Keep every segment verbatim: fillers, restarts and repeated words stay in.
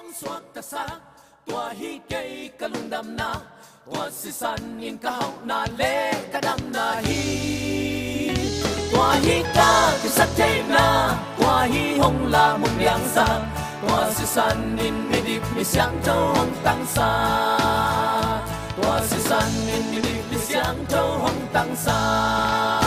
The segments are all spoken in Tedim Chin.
Suaktasak, tua hi kei ka lungdamna, tua sisan in ka hauhna le ka damna hi. Tua hi ka kisaktheihna, tua hi hong lamung liangsak, tua sisan in midik misiangtho hong tangsak, tua sisan in midik misiangtho hong tangsak.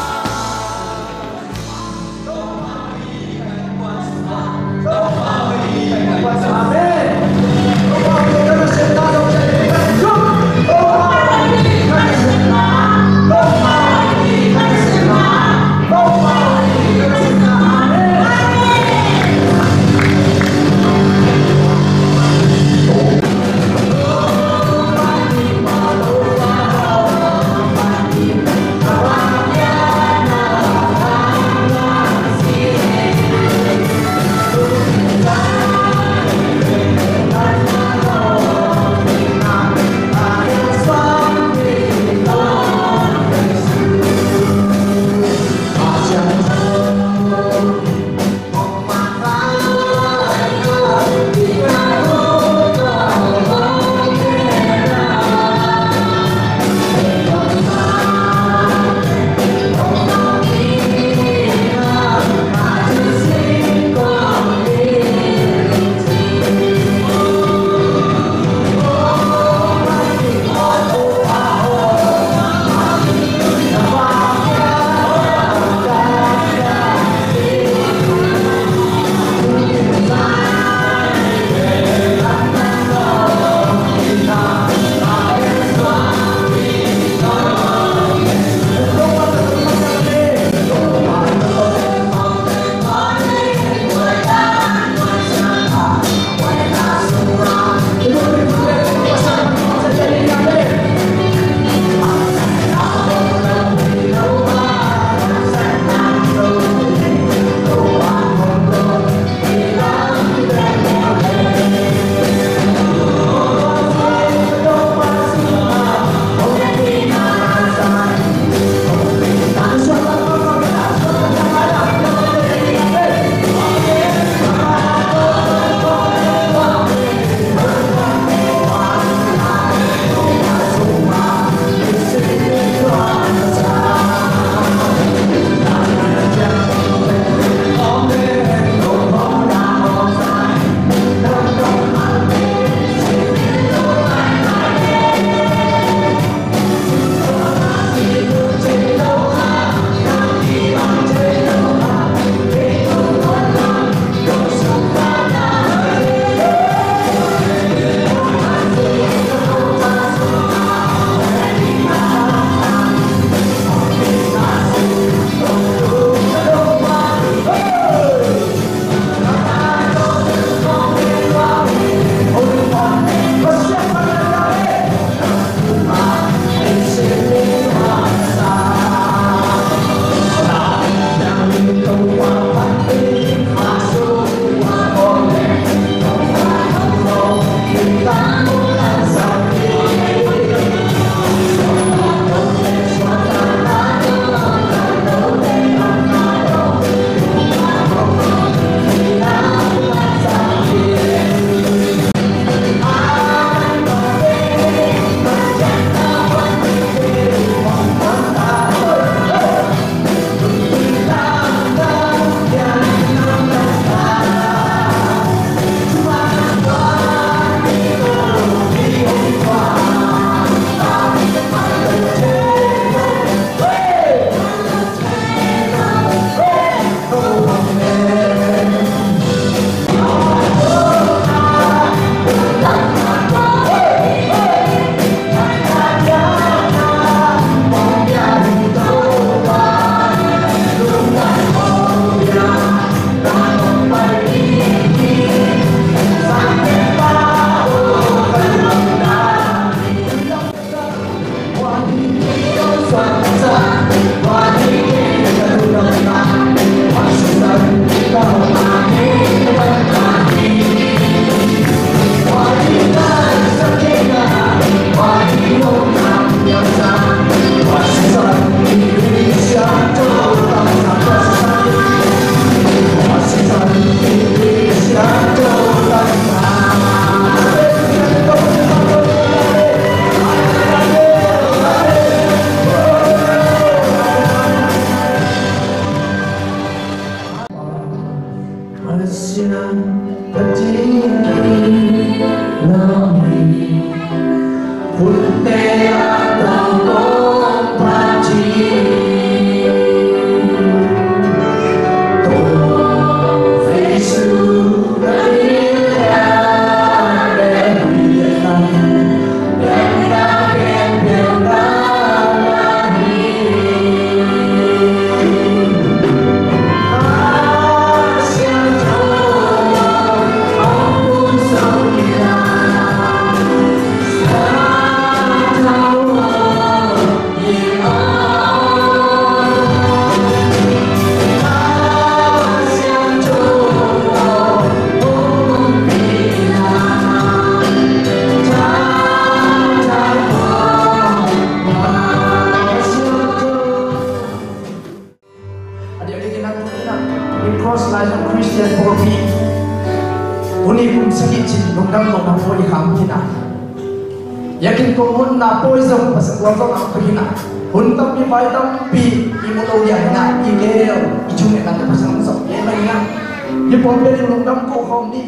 A diakdiakin a tuni-in ah i Cross Life Christian pawlpi tuni kum sagih cin lungdam mawhna pawi i kham hi-in ah, i a kin kong honna pawi zong Pasian gual zong a pai hi-in ah, hun tampi pai tampi i mu lo ding hi-in ah, i gel i cung ngetnate Pasian hong zong hi-in ah, i pawlpi in lungdam ko khawm ni.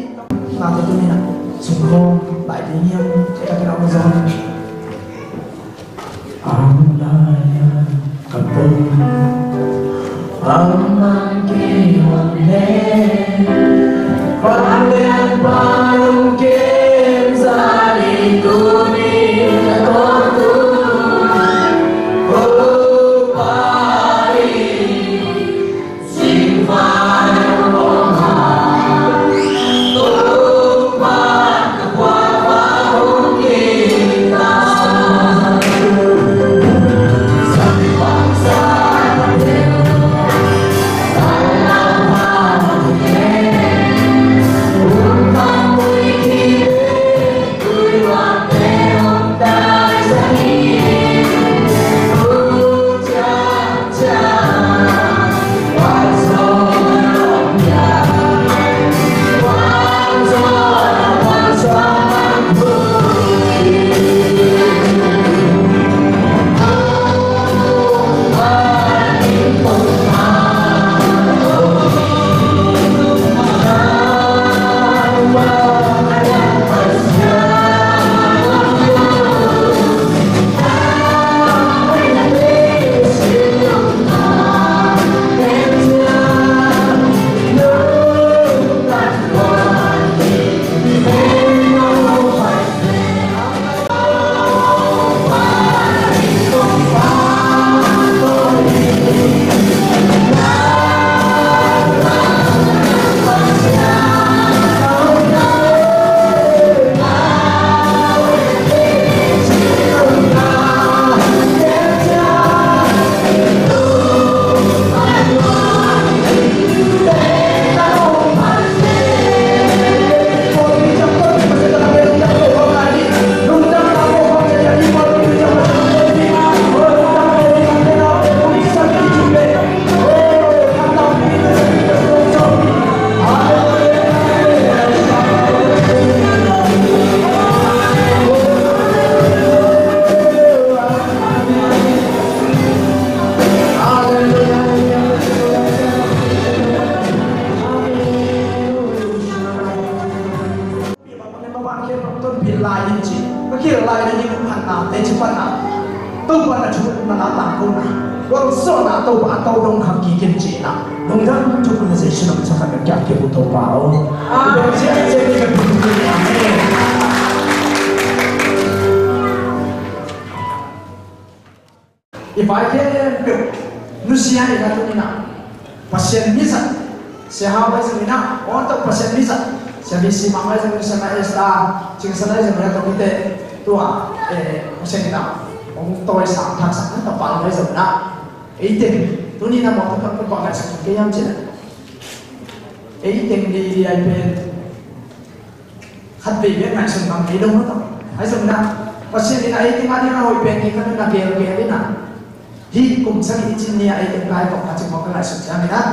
Nate tuni-in ah sungkhawm lai ding hiam? Tua takin a hong zong. Tonpih lai in ci, ka khel lai na hi, hong phatna te ci phatna, Topa na thu na na tangkona, gualzawhna Topa a tawh dong khak kik in ci-in ah, lungdam thu na Jesu nang sa khat na kiang kik uh Topa aw. Amen. I pai khempeuh nusia in a tuni-in ah Pasian mizat, Sia Hau ahi zongin ah, aw tawh Pasian mizat, Sia B C Mang ahi zongin, Sia Mai Esther, Cingsan ahi zongin a tawh kite tua, eh, Pasian in ah hong tawisang thaksak na tapa ahi zongin ah, ei teng tuni-in ah mawtaw khat ka bang ngaihsak kei hiam cih leh, ei teng deidei pen khat vei bek ngaihsun ngam kei lo maw tawh. Ahi zongin ah Pasian in ah ei teng a ding a hoih pen ding khat in ah gelgel in ah, hih kum sagih i cin ni-a ei teng kai kawm kha cik mawk ka ngaihsun ciangin ah,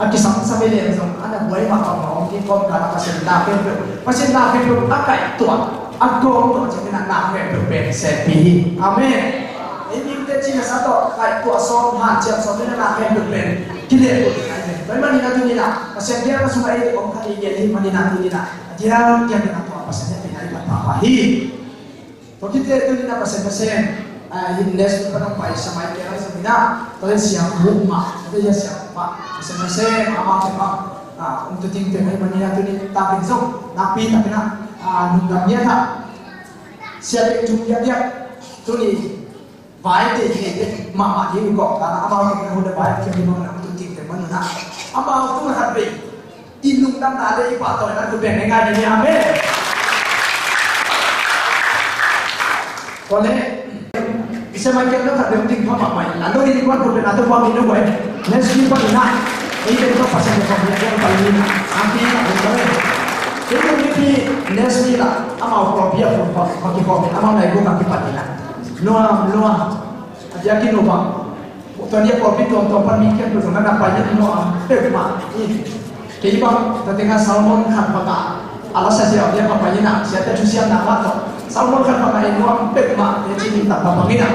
a kisam sa vei leng zong a na buai mahmah a om ding kawmkal ah Pasian na khempeuh, Pasian na khempeuh a kaihtuah, a kawmtuah ciangin ah na khempeuh pen sepih hi. Amen. Ei mite cina sa tawh kaihtuah sawm, hanciam sawm in ah na khempeuh pen kilehbulh ding ahi pen. Tua ahih manin ah tuni-in ah Pasian biakna sungah ei om kha ding i gen ahih manin ah tuni-in ah a diakdiak in ah tua Pasian hehpihna i phat pahpah hi. Tua khit teh tuni-in ah Pasian nasem, ah, hih next week pan hong pai Sia Michael zong in ah, tua leh Sia Pu mah, tua leh Sia Pu mah, Pasian nasem amau teng bang, ah, hong tu ding teng ahih manin ah tuni takin zong nakpi takin ah, ah, lungdam ngiat ah, Sia Peng Thum diakdiak tuni vai te hi te mahmah ding uh kawm ta na, amau teng na hun le vai te hi mah na, hong tu ding teng mah na, amau tung khat vei i lungdamna le i pahtawina thu beng ngaingai ni. Amen. Tua leh i Sia Michael na khat deuh ding pha mahmah in, na lo in kuan thu beng na thu bang in lo bai. Next week pan in ah ei beng tawh Pasian le pang in ah pai ni. Ang pi na lo. Ei beng ni pi next week la amau ko pi a ko ko ki ko amau nai ko ka ki pan in ah. Nuam nuam. A dia ki nuam bang. Tua ni a pawlpi tuamtuam pan mi khempeuh zong na pai in nuam peuhmah in. Kei bang tua tengah sermon khat bangah a la sa ziau dia ka pai in ah, siate thusiamna mah tawh sermon khat bangah in nuam peuhmah in ci in tak bang in ah.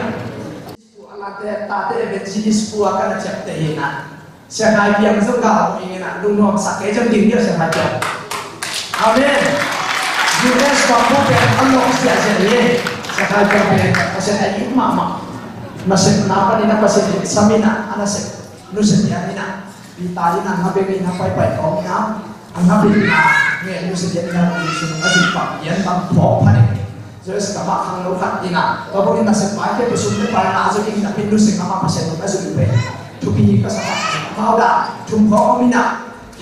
A late tate evangelist pua ka na ciapteh in ah. Sia Khai Piang zong ka hong ing in ah, lungnuam sak kei zong ding dia Sia Khai Piang. Amen. U S bang pua pen a lawh siahsiah hi. Sia Khai Piang pen Pasian a it mahmah. Nasepna panin a Pasian in sam in ah, a nasep nusia pian in ah, Peter in ah, nga beng in ah, paipai kawm in ah, a nga beng in ah, ngen nusia pian in ah, Jesu nung a zin pang pian bang phawk pha ding. Jesu ka mah khang lo khat in ah, tua bang in nasep pai khempeuh sum le pai ngah zo ding in ah, pin nusia ngah mah Pasian nung a zin pen thupi ka sa mah. Amau dah thum khawng om in ah,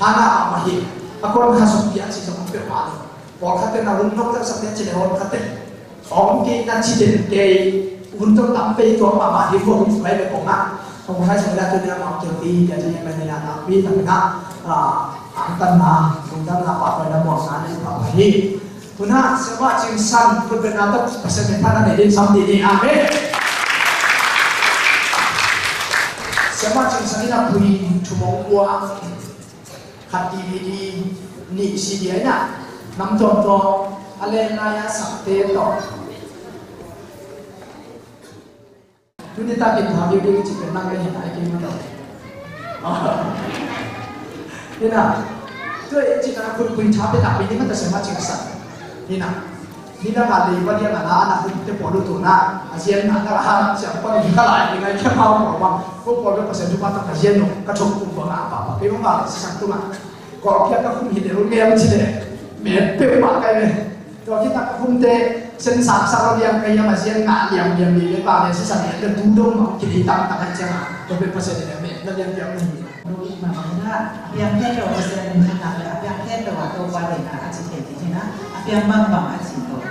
Hana a mah hi. A kuan kha sum pian si zong peuhmah lo. Pawlkhatte na hun nong zak sak te ci le hawlkhatte. Om kei na ci den kei hun tawh tam pei tua mahmah hi, hong pai le kong ah. Kong hai sang la tu nia mah kei pi tia ci nia ka ni la na pi ta na. Ah, angtanna, lungdamna, pahtawina, muanna nei pha hi. Tuna Siamah Cing San khutbetna tawh Pasian min phatna nei ding sam dih ni. Amen. Siamah Cing San in a pui thumong ua. Khat D V D, nih C D a in ah, nam tuamtuam a len lai a sakte tawh. Tuni takin tha viu ding ci pen nang le hin ai kei mah tawh. Hi na, tua i cih na khutpui tha pia takpi ding mah ta Siamah Cing San. Hi na. Ni na ka lei pa dia na na na hun te pawl uh tu na, a zian na na ha siam pa ka lai ni ngai kia mau mau bang. Ko pawl ka Pasian tu pa ta ka zian no, ka thok kum bang a pa pa. Pe bang ba si sang tu na. Ko kia ka kum hi le ru nge ci le. Me pe ma kai me. To ki ta ka kum te sen sa sa lo liang kai ya ma zian na liang liang ni le ba le si sa ni te tu dong ma ki ni tang ta kai cia na. To pe Pasian ni le me na liang liang ni. Nung i mama na, a piang khempeuh a Pasian in phatna le a piang khempeuh a Topa deihna a ci thei ding hi na, a piang bangbang a ci tawh,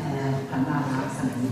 eh, phatna la a sa na hi.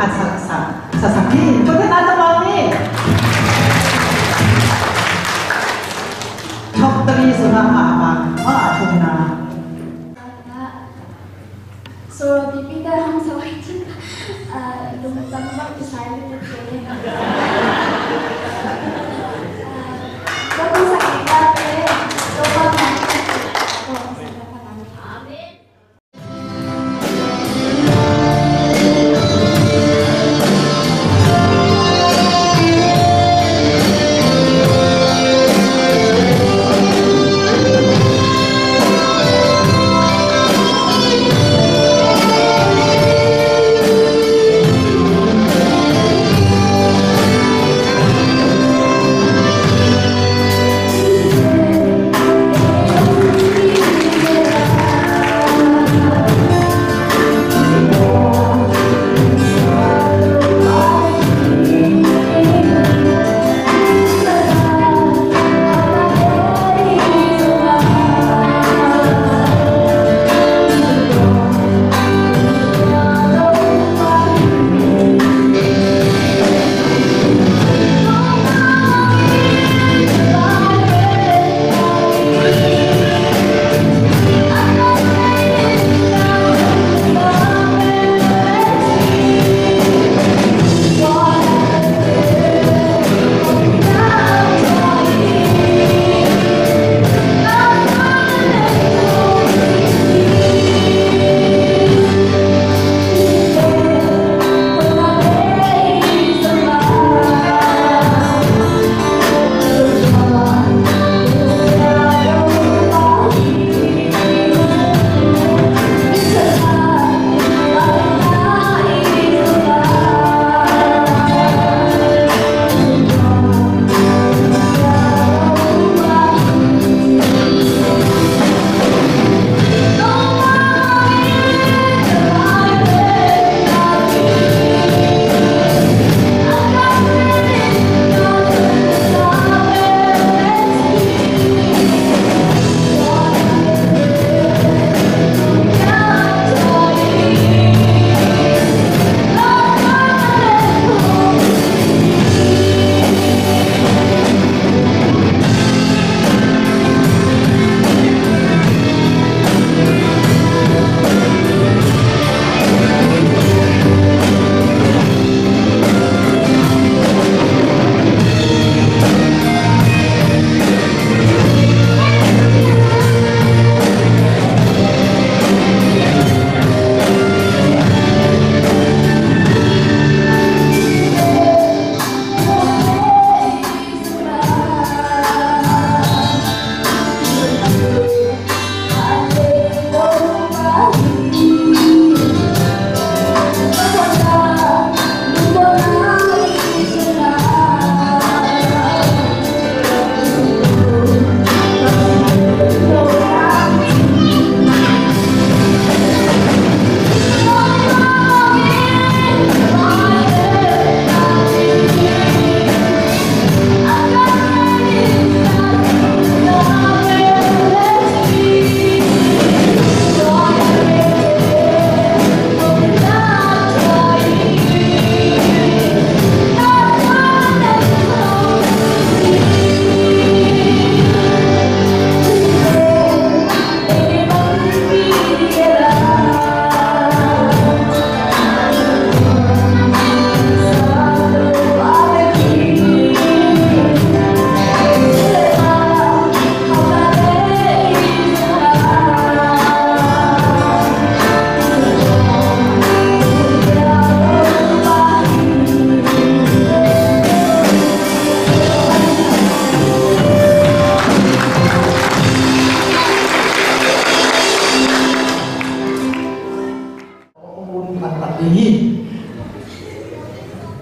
Sa, sa, sa, sa, ki, thokna ta bang ni. Thok tali sungah mahmah, ma thokna. So, pipite hong sawai cin, ah, lungtang bang kisai ni te. Ah, kong sa kita te, so, bang na kita te. Amen.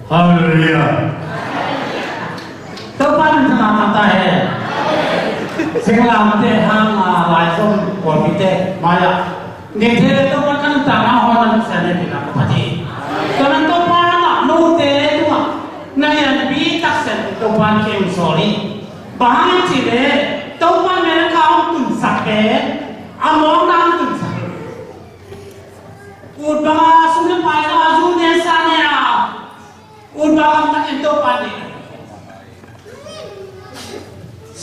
Halleluiah. Topa min thang a ta he. Singlamteh hang a, laizom pawlpite mai-ah, nite Topa kan ta na hon an sa ne pina ko pati. Topa na, note tungah na lianpi taksa Topa kem sawli. Bang hang cih leh Topa min ka hong tunsak e. A mawkna hong tunsak e. Ut bang a sum le pai a, zu ne sa ne a,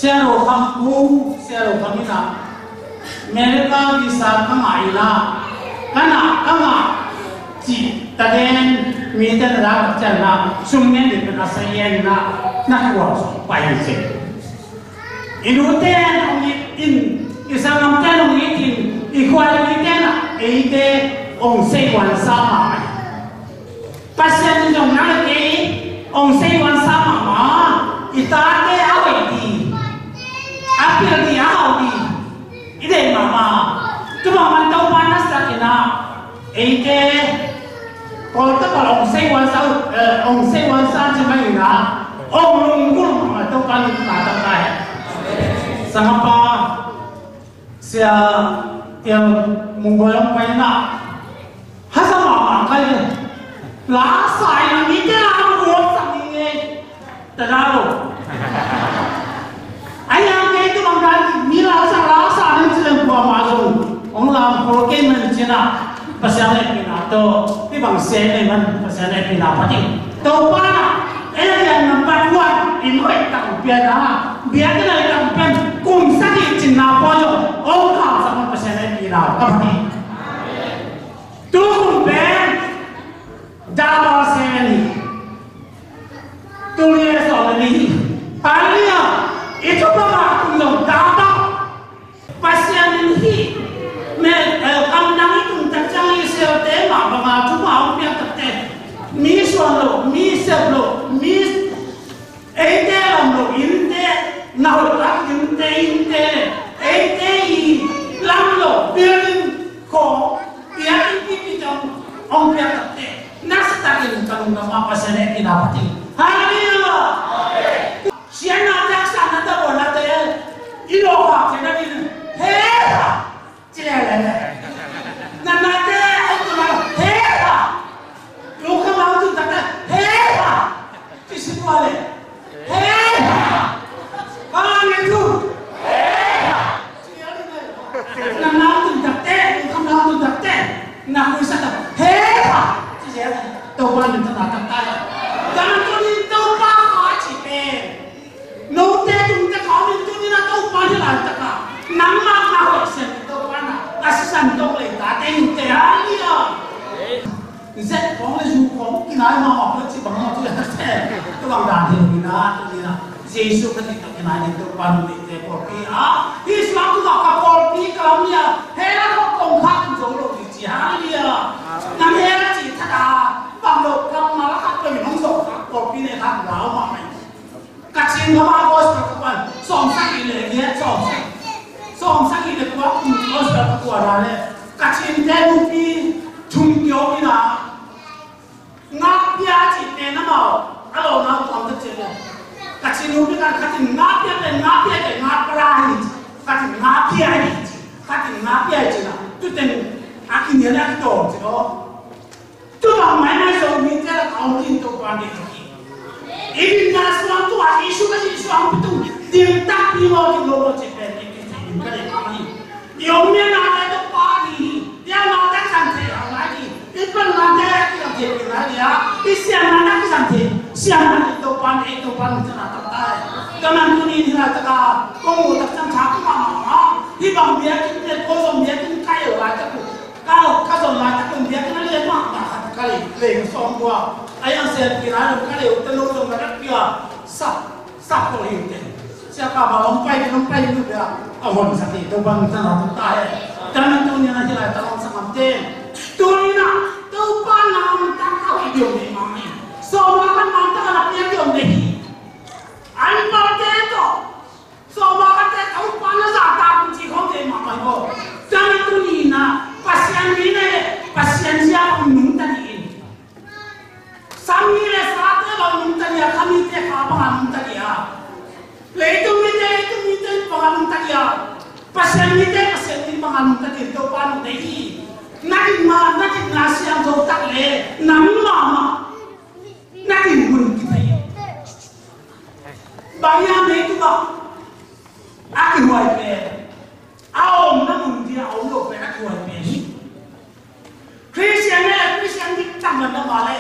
Sia Lo Kham, Pu Sia Lo Kham in ah, America visa ka ngah in ah, ka ngah, ka ngah cih taden, mite na dak ciang ah, sum ngen ding pen a sa yen in ah, na khual sung pai hi ci. I nute in hong it in, i sanggamte in hong it in, i khualite in ah, eite hong sei huan sa mahmah hi. Pasian in zong nang le kei hong sei huan sa mahmah. I tate a hoih ding, a pil ding, a hau ding i deih mahmah. Tua bang man Topa na sak in ah, eite, Paul, Topa hong sei huan sa, eh, hong sei huan sa ci mai in ah, hong lunggulh mahmah Topa in na tangkai. Sangapa Sia Tiang Mung Bawi hong pai in ah, hasa mahmah ka hi. La sa in ah, mite la hong guak sak ding e. Tada lo. Ai ang kei tu bang dan mi la sa, la sa ning ci leng kuamah zong hong lam khol kei man ci in ah, Pasian hehpihna tawh hih bang sia i nei man Pasian hehpihna phat hi. Topa in ah, ei a lian number one in hoih tak hong pia in ah, biakinn a hoih tak hong pia in, kum sagih cinna pua zong hong kham sak man Pasian hehpihna ka phat hi. Tu kum pen double seven hi. Tul nih le sawm le nih hi. Hallelujah. I thupha ngah kum zong double. Pasian in hih mel, eh, kamdang i tun tak ciang Israelte mah banga thupha hong piak takteh, mi suan lo, mi sep lo, mi eite lam lo innte, na hoih lak innte, innte, eite i lam lo building khawng, biakinn pipi tawh hong piak takteh, na sa takin ka lungdam a, Pasian hehpihna phat hi. Hallelujah. Siatna, taksatna, tavuanna te i lawhkhak theihna ding, hei ha, ci lele. Natnate a tun a, hei ha. Lungkham a tun takte, hei ha, ci si tua le. Hei ha. Ka ngen thu. Hei ha. Natna a tun takte, lungkham a tun takte, na khuisa tak, hei ha, ci si a. Topa min thang taktak ta le. Ka ngen thu ni Topa kha ci pen. Note tung te ka min tuni na Topa ni lai taka nangmah na hoih sian Topa na a sisan tong lei ta te in te a nia. Zet khong le zu khong kinai mahmah peuh ci bang mah tu le te. Tua bang dan hi lo hi na, tuni na Jesu Khazih tawh kinai ding Topa nung deihte pawlpi a, hi suang tungah ka pawlpi ka lam hi a, hei la khong kong khak zo lo hi ci a nia. Nang hei la ci that a, bang lo kammal a khat peuh in hong zawh kha pawlpi ne khat lau mahmah hi. Kachin Khamhau Gospel ka kuan, sawmsagih le giat, sawmsagih, sawmsagih le kua kum Gospel ka kuan a le, Kachinte nupi thum kiom in a, ngakpia cih pen amau a lawmna tuam ka cih le, Kachin nupi khat, khat in ngakpia pen ngakpia pen ngakpia hi ci, khat in ngakpia hi ci, khat in ngakpia hi ci na, tuten a kinian a kitawm ci lo. Tua bang maimai Zomite lakah om ding Topa deih hi. I dinna suang tungah Jesu Khazih suang pi tung ding takpi maw ding lo maw cih pen i kithei ding ka deih hi. I om mianate Topa deih hi. I amate kisan thei hau nai ding. I pelnate kisan thei pi nai ding a. I siamnate kisan thei siamna ding Topa deih, Topa deih, Topa deih. Ka man tuni ni lai taka kong mu tak cang tha ka mah mah. Hih bang biakinn te ko zong biakinn ka el lai tak uh. Ka, ka zon laitak un biakinn a lian mahmah khat ka lei, lei ka sawm bua. A yang sian pi lai lo ka lei uh te lo zong ka rak pia. Sap, sap ko hi te. Sia ka ba hong pai, hong pai lu bia. A hon sa ti, Topa nang sa na tu ta he. Tan na tu ni na hi lai ta hong sa ngam te. Tu ni na, Topa nang ta ka hi dio ni ma ni. So ma kan nang ta ka na pia dio ni hi. An pa te to. Sawma kate Topa na zahtak un ci khawng te mahmah hi maw? Tua na tuni in ah Pasian mi ne, Pasian zia un nungta dih in. Sami le sate bang nungta dih a, khamite kha bang a nungta dih a. Leitung mite, leitung mite bang a nungta dih a. Pasian mite, Pasian mi bang a nungta dih in Topa nungta dih hi. Na din ma, na din na siang zo tak le, nang mahmah. Na din mun kithei. Bang hiam, leitung ah a kihuai pen, a omna mun dia a om lo pen a kihuai pen hi. Christian le Christian dik tak man na ma le,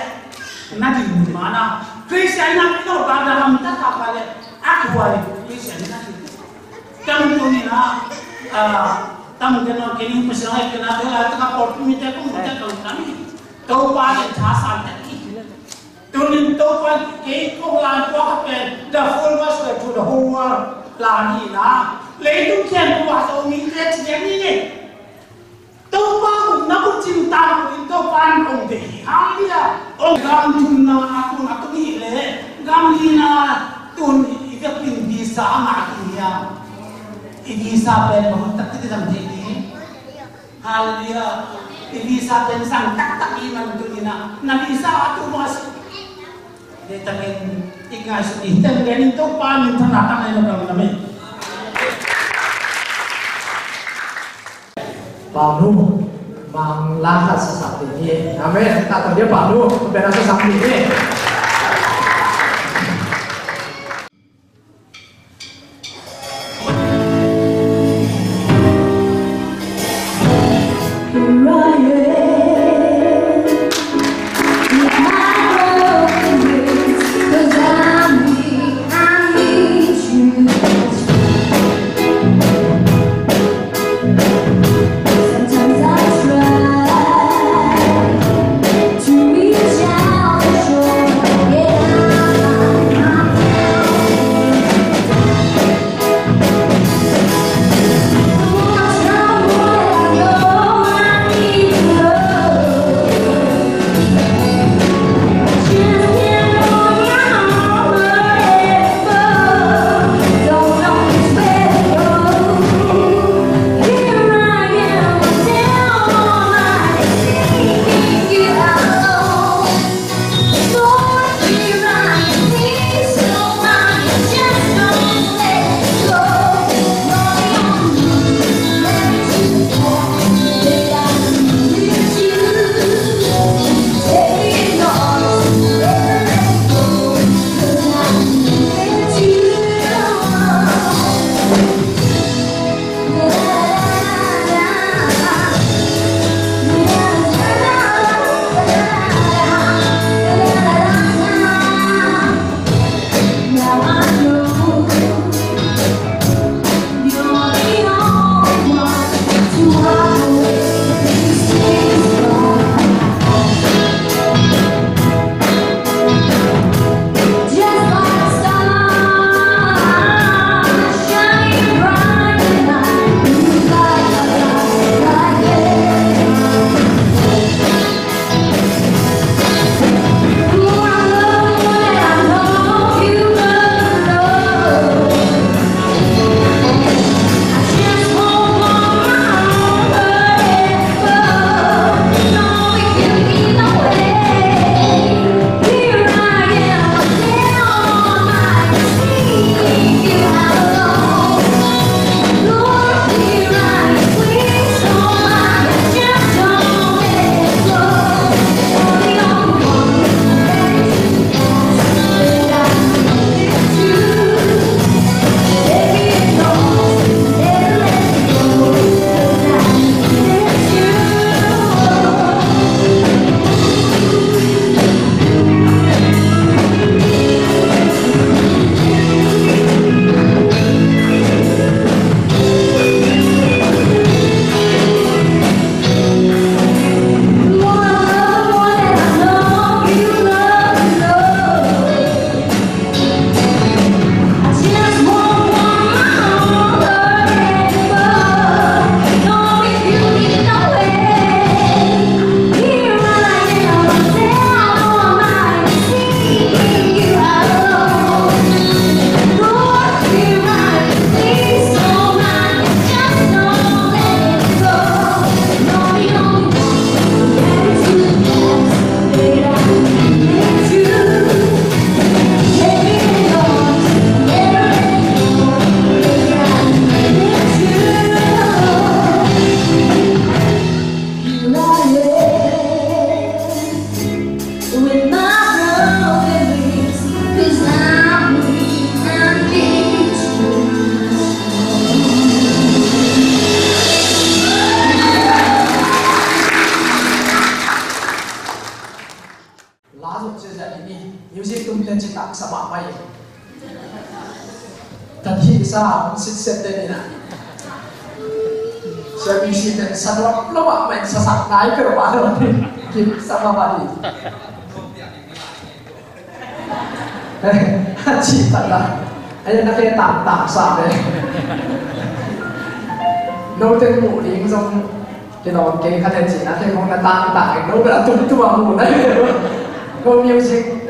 na din mun ma na. Christian na pino ba na lam tak tak ma le, a kihuai Christian na din. Kam tuni na, ah, tam kena kini pasal ai kena tu la taka por tu mi te kong te kong kami. Topa in tha san te i. Tunin Topa in kei kong lan tua ka pen the full gospel to the whole world lan hi na. Leitung kian tua so mi te chiang ni ni. Topa kum na kum cin tam kum in Topa in ong de hi. Hallelujah. Ong gam thumna a kum a kum hi le gam lina tun i vekpin visa a ngah hi a. I visa pen bang taktak i zang thei ni. Hallelujah. I visa pen zang taktak i man tuni na. Na visa a tu mas. Dei takin i ngaihsut i tem gen in Topa min thangna tang ai lo dang na me. Pau nu, mang la khat sasak ding hi. Amen. Taktak dia Pau nu, pen a sasak ding hi. La zong cia zia i ni music tum ten ci tak sa ba pai. Tat hi sa hong sitset den in a. Siapi si den sa nuam lo mah, mah in sa sak nai peuh mah lo ni. Kim sa mah mah ni. A ci tak la. Ai na ke tang tang sa ve. No ten mu ding zong ke no ke ka ten ci na ke kong na tang tang no bela tum tum a mu na. Ko music.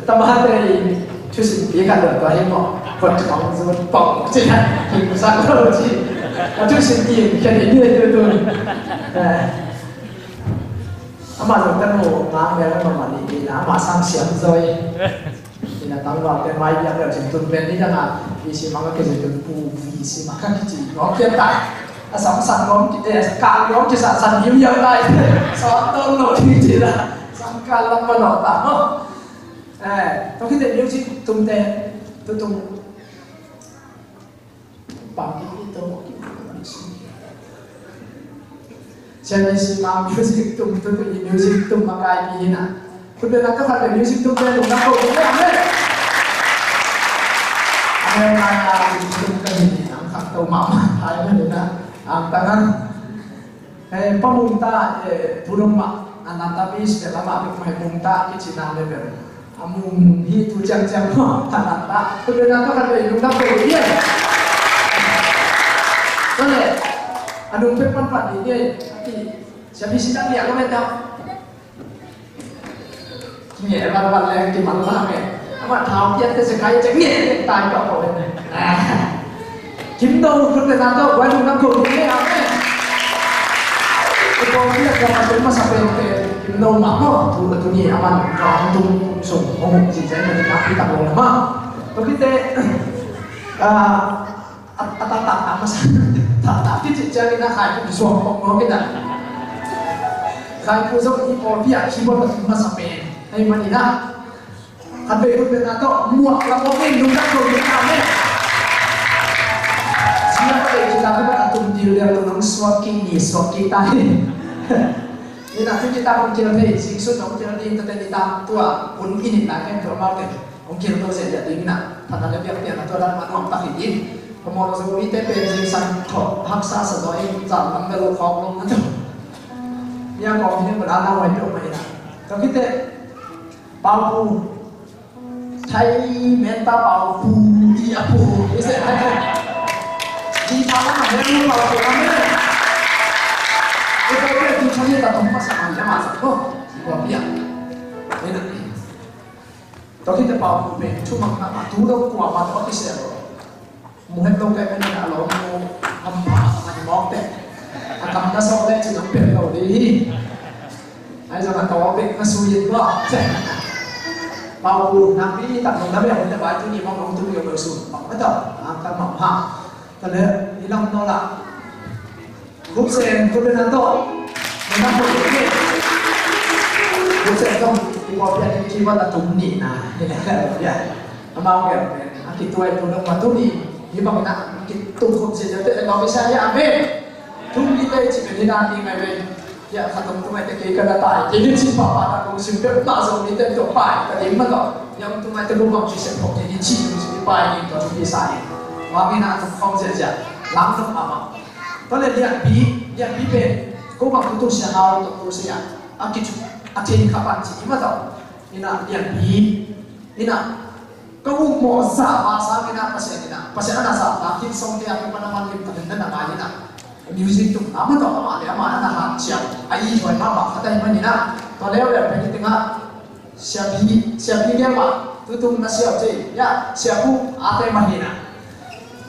Tamate in thusim pi khat lo tua hi maw. Kot pang zut pang ci khat. Kim sak lo ci. A thusim pi khat in hi tu tu. Eh. Amah zong kan mu ngang mel amah mah ni na amah sang siam zoi. Ina tangval te mai biak leh cin tun pen ni dang a. Visi mah ka kici tun pu visi mah ka kici. Ngawm kian tai. A sam sak ngawm ki, eh, kal ngawm ki sa san hiu hiau tai. Sawt ton lo ding ci la. Sangkal lam manawh ta maw. Eh, tua khit teh music tumte, tutung. Pampi ito. Sian ni si ma music tum, tutung i music tum makai pi hi na. Khut beng a tawh khat beng music tum beng lungdam ko pi hi. Amen. Amen, amen. Music tum ka hi ni, ang khang to mama. Amen na. Ang tangan. Eh, pa Mungta, eh, Pudong mah, Ananta Beach, eh, lama pek mai Mungta, kici nang le bel. A Mung hi tu ciang ciang mah, Ananta. Tu bel na tu kan bel lungdam ko dia. Tole, a nung pek pan pan ni dia, ati, siapi si tak dia, lo menta. Nge, wan wan leng kimal la nge. Ama thau pian te se kai cek nge, tai pa ko ne. Kim do khut le na do, wai lungdam ko nge, amen. Ko ko pian ko ma tum masa pen pen. Kim do ma ko, tu tu ni aman ko tum sung, ko mu ji jai ma ni na pi ta ko ma. To kite, ah, A, a, ta, ta, ta, masa. Ta, ta, ti, ti, ciangin a khai pu suang pok mawk in a. Khai pu zong i pawlpi ah keyboard a tum masa pen. Hei manin a. Khat vei lut pen a tawh muak lam mawk in lungdam ko in a, amen. Sia pa vei kita pen a tum dil liang tung nang suak ki ni suak ki ta hi. Ni na tu kita kong kil thei, sing sun kong kil ding ta te ni ta tua, un in in na ken tua mau te. Hong kil to zia zia ding na, thana le biak pian na tua dan ma nuam tak hi in. Pamawh Zomi te pen zingsang thawh haksa sa zaw in, zan lam bel khawk lo na tua. Nia kawm hi ne, bel a na huai peuh mah hi na. Tua khit teh, Pau Pu, Thai menta Pau Pu, i a pu, i se. Di pa ma he lu Pau Pu, amen. I ko pe tu chani ta tong pa sa ma ya ma sa ko. I ko pia. Ni na. Tua khit teh Pau Pu pen thuman mah, a tu dong kuamah tawh kisel lo. Mu het lo kei pen a lawm mu hampha a mawk teh. A kam na sawk leh cin hong pek lo ding hi. Ahi zong a tawh pek na sui in bawh. Pau Pu nakpi tak nong na beh hong teh bai tuni mawk nong tum yo lo sun. Bang mah tawh, a kam mah ha. Tua leh i lam no lah. Khupsen, khupsen a tawh. Khupsen tawh, i pawlpi a ding keyboard a tum ni na. Amau ngen, a kituai tu dong ma tu ni. Hi bang na, kitum khupsen a teh, amau bisa ya, amen. Tum ni teh, ci pen hi na ni ngai pen. Ya, kha tum tum ai teh kei ka na tai. Kei ni ci pa pa na kong sim pek ta zong ni teh tua pai. Ka dim ma tawh. Ya, tum ai teh bu bang ci sep pok kei ni ci tum ci pai ni tua tum bisa ni. Wa mi na tum khong zia zia. Lam tum ama. Tua leh lianpi, lianpi pen, ko bang tu tu sia hau tu tu sia, a kicu, a thei kha pan ci ma tawh. Ina lianpi, ina, ka um mawh za ba sang ina Pasian ina, Pasian ana za ta, kin song te a kin mana man lim ta den na ma ina. Music tu, ama tawh ama le ama na han sia, a i hoi ma ma kha tai ma ina. Tua leh lianpi ni tinga, Siapi, siapi dia ma, tutung na siap je. Ya, siapu, ate mahina.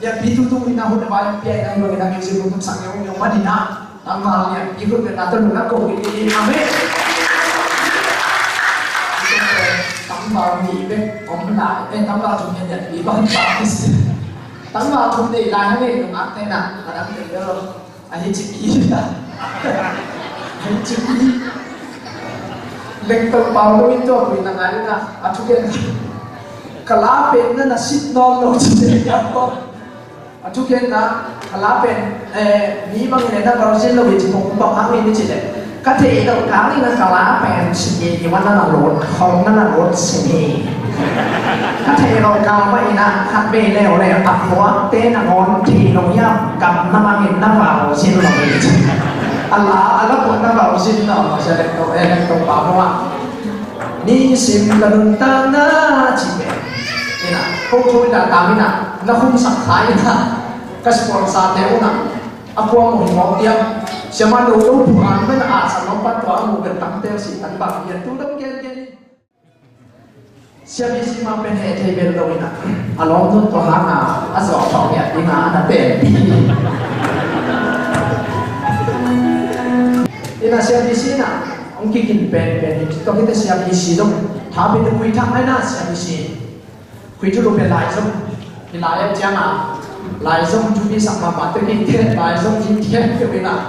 Ya, pi tutung hina hun ba, pia ina hilo ina music hun sak yong yong mahina. Tangval ya, pi hun na tun na ko ini. Amen. Tangval ni be, om na, eh, tangval tu ya, ya, pi bang bang. Tangval tu ni la ni, ate na, ada ni. Ahi ci pi. Ahi ci pi. Lengtong pau lo in tua kui na ngai na. A thugen. Ka la pen na na sit nawn lo ci pi. A thugen na. Ka la pen, eh, mi bang in na virgin lo in ci pong bang hang in ci le. Ka thei lo ka ni na ka la pen ci ni ni wan na na lo. Hong na na lo ci ni. Ka thei lo kal mah in ah, khat vei leuleu a khuakte nangawn thei lo hiam? Gam na mangin na vau sin lo hi ci. A la a la puan na vau sin lo, sia lek to, eh, lek to pa maw. Nisim ka nuntakna ci pen in ah, ko thu in ah, tam in ah, na khumsak kha in ah, ka sponsor te un ah, a kua mawh hi mawh tiang, siamah no lo phuan man a san lo pan tua a mu bel tam tel si tan bang hian tu dong gen gen in. Siam i si mah pen heh thei bel lo in ah, a lawm nun tua hang a, a zawh thawh ngiat ding a, a na pen. In ah siam i si in ah, hong kikin pen pen hi, tua khit teh siam i si zong, tha pen te khui thak ai na siam i si. Khui thulu pen laizom, hi lai a ciang a, laizom thupi sak mahmah te kik te, laizom in thiam keu in ah.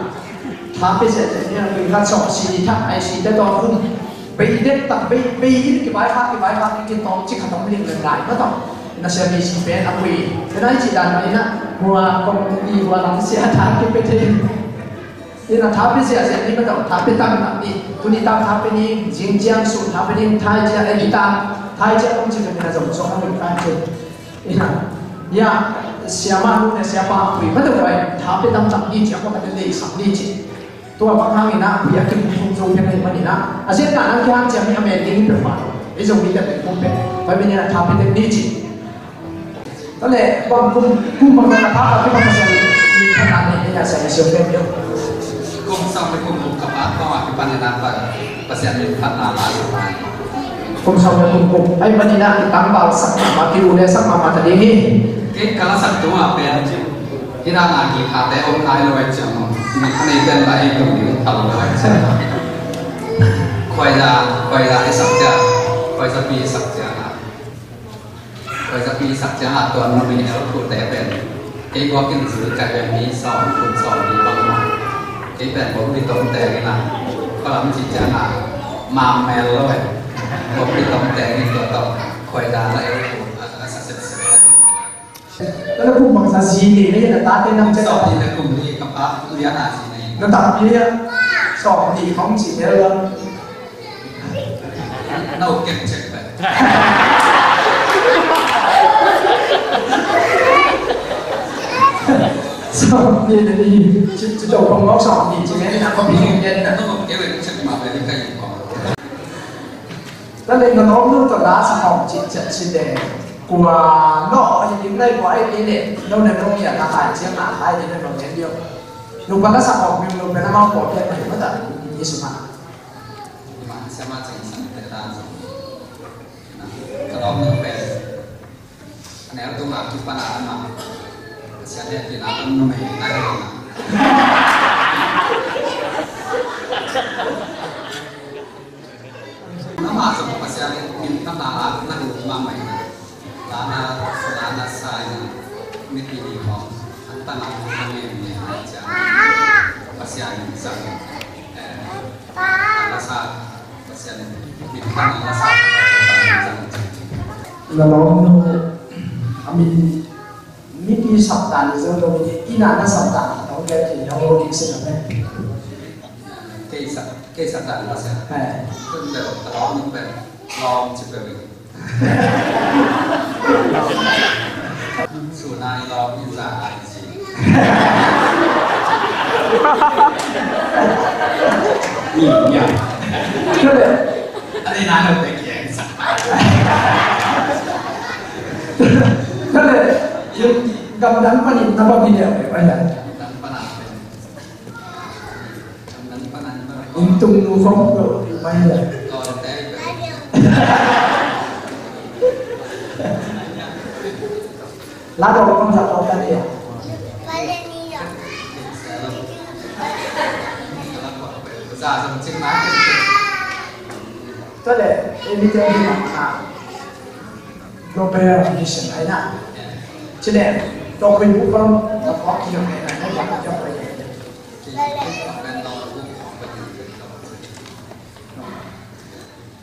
Tha pen siam siam in ah, khui khat sawh si thak ai si te tua khum. Bei dek tak, bei, bei in kibai kha, kibai kha, ki, kitawm ci khat om ling leng lai mah tawh. Na sia mi si pen a pui. Pen ai ci dan mah in ah, hua kong i hua lam sia tha ki pe thei. In ah tha pe sia sia ni mah tawh, tha pe tam tam ni. Tuni tam tha pe ni, zing ciang sun tha pe ni, thai cia, eh, guitar, thai cia kong ci ka mi na zong zong a mi kan ci. In ah, ya, sia ma nu ne sia pa a pui mah tawh pai, tha pe tam tam ni cia kong ka te lei sam ni ci. Tua bang hangin ah, khui a kim khum zo pen ahi manin ah, a ziatna nang kihang ciang mi a men ding hi peuhmah lo. Ei Zomite pen khum pen, pai manin ah tha pen ding ni ci. Tua leh, bang kum, kum bang na pha, kum bang na siang, mi khat na ni, ni na siang, siang pen yo. Kum sawm le kum guk ka pha, tua a kipan in ah pa, Pasian min phatna la. Kum sawm le kum guk, ahi manin ah, kitang bal sak mahmah, ki-u le sak mahmah ta ding hi. Kei ka la sak tung a pen. Hi dan a kikhate om lai lo ai ciang maw. Mi kha nei ten la ei tung ding phal lo ai ciang. Khuaiza, khuaiza i sak ciang, khuaiza pi i sak ciang a. Khuaiza pi i sak ciang a tuan numei el khute pen. Kei guak in zui kai pen mi sawm, kum sawm ni bang maw. Kei pen bom di tom teng in a. Khualam ci ciang a. Mam mel lo ai. Bom di tom teng in tua tawh. Khuaiza la el khu a, a sa set set. Tua leh kum bangzah zi nei na hi a, na tate nam cek a. Sawm nih le kum nih ka pa lian a zi nei. Na takpi a, sawm nih khong ci tel lo. Na uk kem cek pen. Sawm nih le nih, ci, ci to khong mawk sawm nih ci nei na ko pi kem na. Na uk kem cek ma pen ka uk khong. Tua leh na lawmnu tawh la sa hawm cih ciat ci leh, kua lawh hi ding nai kua ahi ding leh, no na no ngiat na hai ciang na hai ding na no ngiat ding. Nupa la sa hawm mi nupa na mau kua pian mai mata ni suma. Ima siama ceng san te dan sung. Ka lawmnu pen. A neu tung a kipan a ama. Pasian he tina kan numei na he na. Ama zong Pasian min khat na la na hu ma mai na. La na, la na sa ina. Mipi ni khong. An ta na hu na ngen ni a cia. Pasian min zang. Eh, la sa. Pasian min khat na la sa. Na lawmnu a min mipi saptan i zo lo i, ina na saptan i tawh bek i hong lo ding si na pen. Kei sa, kei saptan i lo sia. Hai. Tun bel ka lawm nung pen lawm ci bel. Suna i lawm i za ai ci. Ni nia. Kale. Ani na lo pe kiang sa. Kale. Yung gamdang panin na ba bidya pe ba yan? Gamdang panin. Inn tung nu khong ko mai le. La dong khong sa khong ta dia. Tua le, everything in a global mission ai na. Chile, to kuin bu bang, to ko ki yong ai na, ai na, ai na.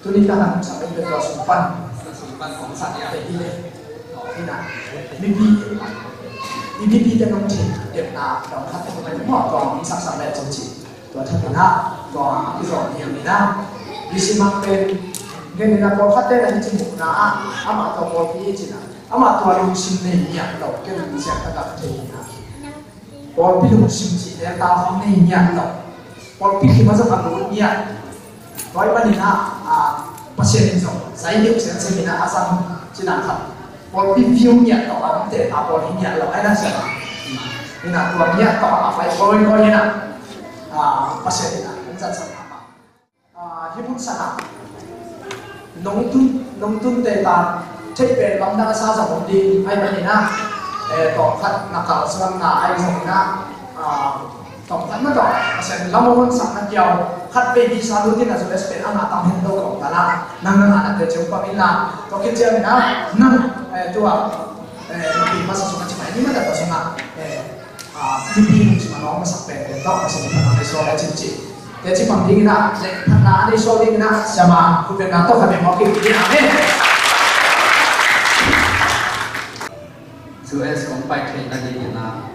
Tuni ta na sa pen tua sung pan. Sung pan kong sa ya. Te ile. Ina. Mipi. I mipi te nong ti. Dep na dong khat te mai mo kong sa sa le chong chi. Tua tha na. Tua i zong hiam ina. Bisi mak pen. Ken ina pawlkhatte na hi ci muhna ah amah tawh pawlpi hi cina amah tua lungsim nei ngiat lo ken siangtho tak thei ina. Pawlpi lungsim cihte ta khong nei ngiat lo. Pawlpi khim a zong a lut ngiat. Tua ahih manin ah, ah, Pasian in zong zai deuh semsem in ah a zang cina khat. Pawlpi view ngiat tawh a omte a pawl hi ngiat lo. Ai na sia. Ina tua ngiat tawh a pai kawikawi in ah, ah, Pasian in ah hong zatsak a. Ah, hih mun sang ah nong tun, nong tunte ta theih pen lamdang a sa zong om ding ahih manin ah, eh, tawm khat na kalsuanna ahi zongin ah, ah, tawm khat na tawh Pasian lam a hong sakna kiau khat vei visa lut in a zu es pen a ngah tam hen to kawm ta la nang na ngah na te ciu pang in la tawh kician in ah nang, eh, tua, eh, nupi masa sung a ci mai ni mah ta sung ah, eh, Ah, mipi lungsim a nawk masak penpen tawh Pasian in phatna a nei suak lai cin ci. Teci pang dingin ah, leh phatna a nei suak dingin ah, siama khutbetna tawh khat bek mawk hi ding. Amen. U S kong pai theih nadingin ah,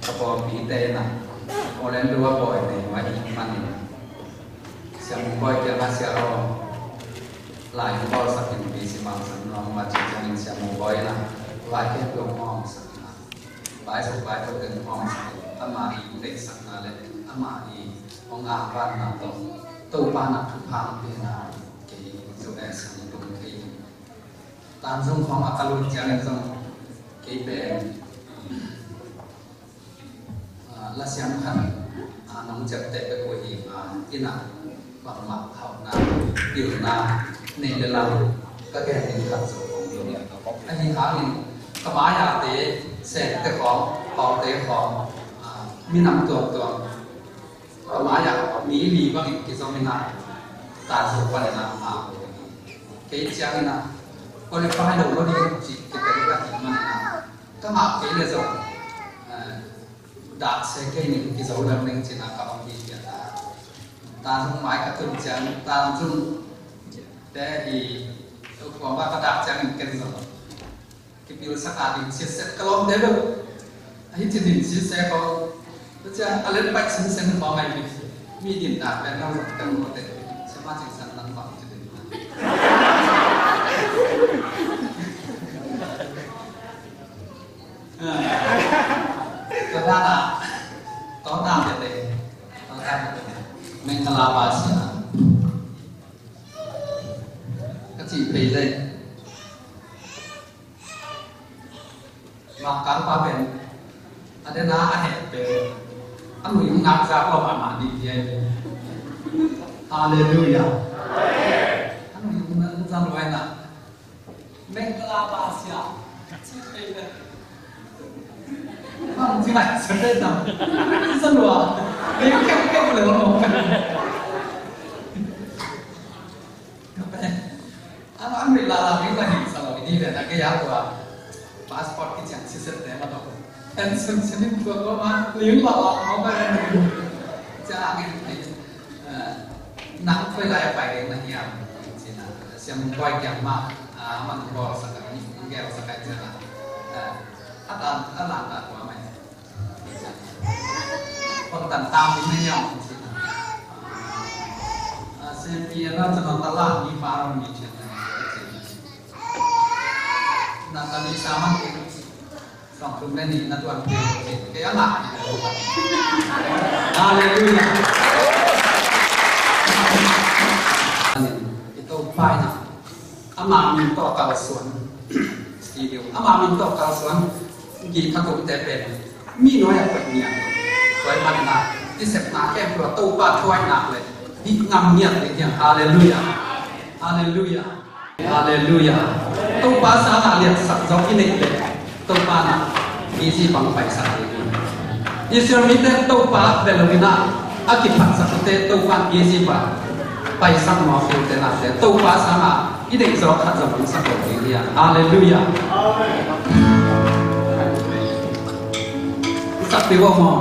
ka pawlpite in ah, Orlando a bawi nei uh ahih manin, Sia Mung Bawi kiangah, Sia aw, lai hong bawlsak in, pi si mangsan nuam, a cih ciangin Sia Mung Bawi in ah, lai kei tuang hong sak in ah. Bible, Bible teng hong sak in, amah i deihsakna le amah i hong angvanna tawh Topa na thupha hong piakna kei U S hong tung thei hi. Tanzung khawng a ka lut ciangin zong kei pen, ah, lasiam khat, ah, nong ciapteh bek uh hi, ah, inn ah bangmah hauhna, pilna nei le lang ka gen ding khat zo kong hi. Ahi hangin ka mai-a te, Sente khawng, Paute khawng, ah, minam tuamtuam, ka mai-a mi li bangin kizom in ah, ta zo panin ah, ah, kei ciangin ah qualify lo lo ding cih kitel ka hi manin ah, ka ngah kei le zong, eh, dak se kei ning kizo lem ning cin ah ka hong hi pian a. Tanzung mai ka tun ciang, Tanzung te i, kuama ka dak ciangin ken zong kipilsak a din siaset ka lawmte beuh. Ahi ci din siaset ko. Tua ciang a len paih sinsen khawng ahi mi. Mi din dak pen nang zong ken mawte. Siama cingsan nang bang ci din. Tua dan a, tua dan tete, tua dan tete, Mengala Basia ka cih pei leh, Mangkang pa pen a den a, a heh pen a nui hong nak zak lawh mahmah ding hi. Halleluiah. A nui hong nak zak lawh na. Mengala Basia. Bang ci lai sa te tam. Sa lua. Leng kek kek le lo. Ka pe. Ang ang mi la la mi la hi sa lo ni le na ke ya tua. Passport ki ciang si set te ma to. Kan sun sin tua ko ma. Ling la la ma ba. Ca ang. Nang khoi lai a pai ding na hiam? Cina, Sia Mung Bawi kiang mah, a, man bawl sak a, ni gel sak a cina. A, a tan, a lan ta tua mai. Pang tan tam ding na hiam? Cina. A, Sia Pi na cina ta lan ni pa ron ni cina. Na ta ni sa man ding. Sawm thum le nih na tuan peuh kei a ngah. Halleluiah. I Topa in ah, amah min tawh kalsuan. Studio, amah min tawh kalsuan. Guitar tumte pen mi nuai a koih ngiat. Tua ahih manin ah, i sepna khempeuh ah Topa thuai nak leh dih ngam ngiat ding hi hang. Halleluiah. Halleluiah. Halleluiah. Topa sangah liatsak zong i neih leh Topa in ah easy bang paisak ding hi. Israel mite Topa bia lo in ah a kiphatsakte Topa in easy bang paisak mawk hi. Ute naute Topa sangah i deih zaw khat zong hong sak lo ding hi. Halleluiah. Amen. Sak pi vo maw?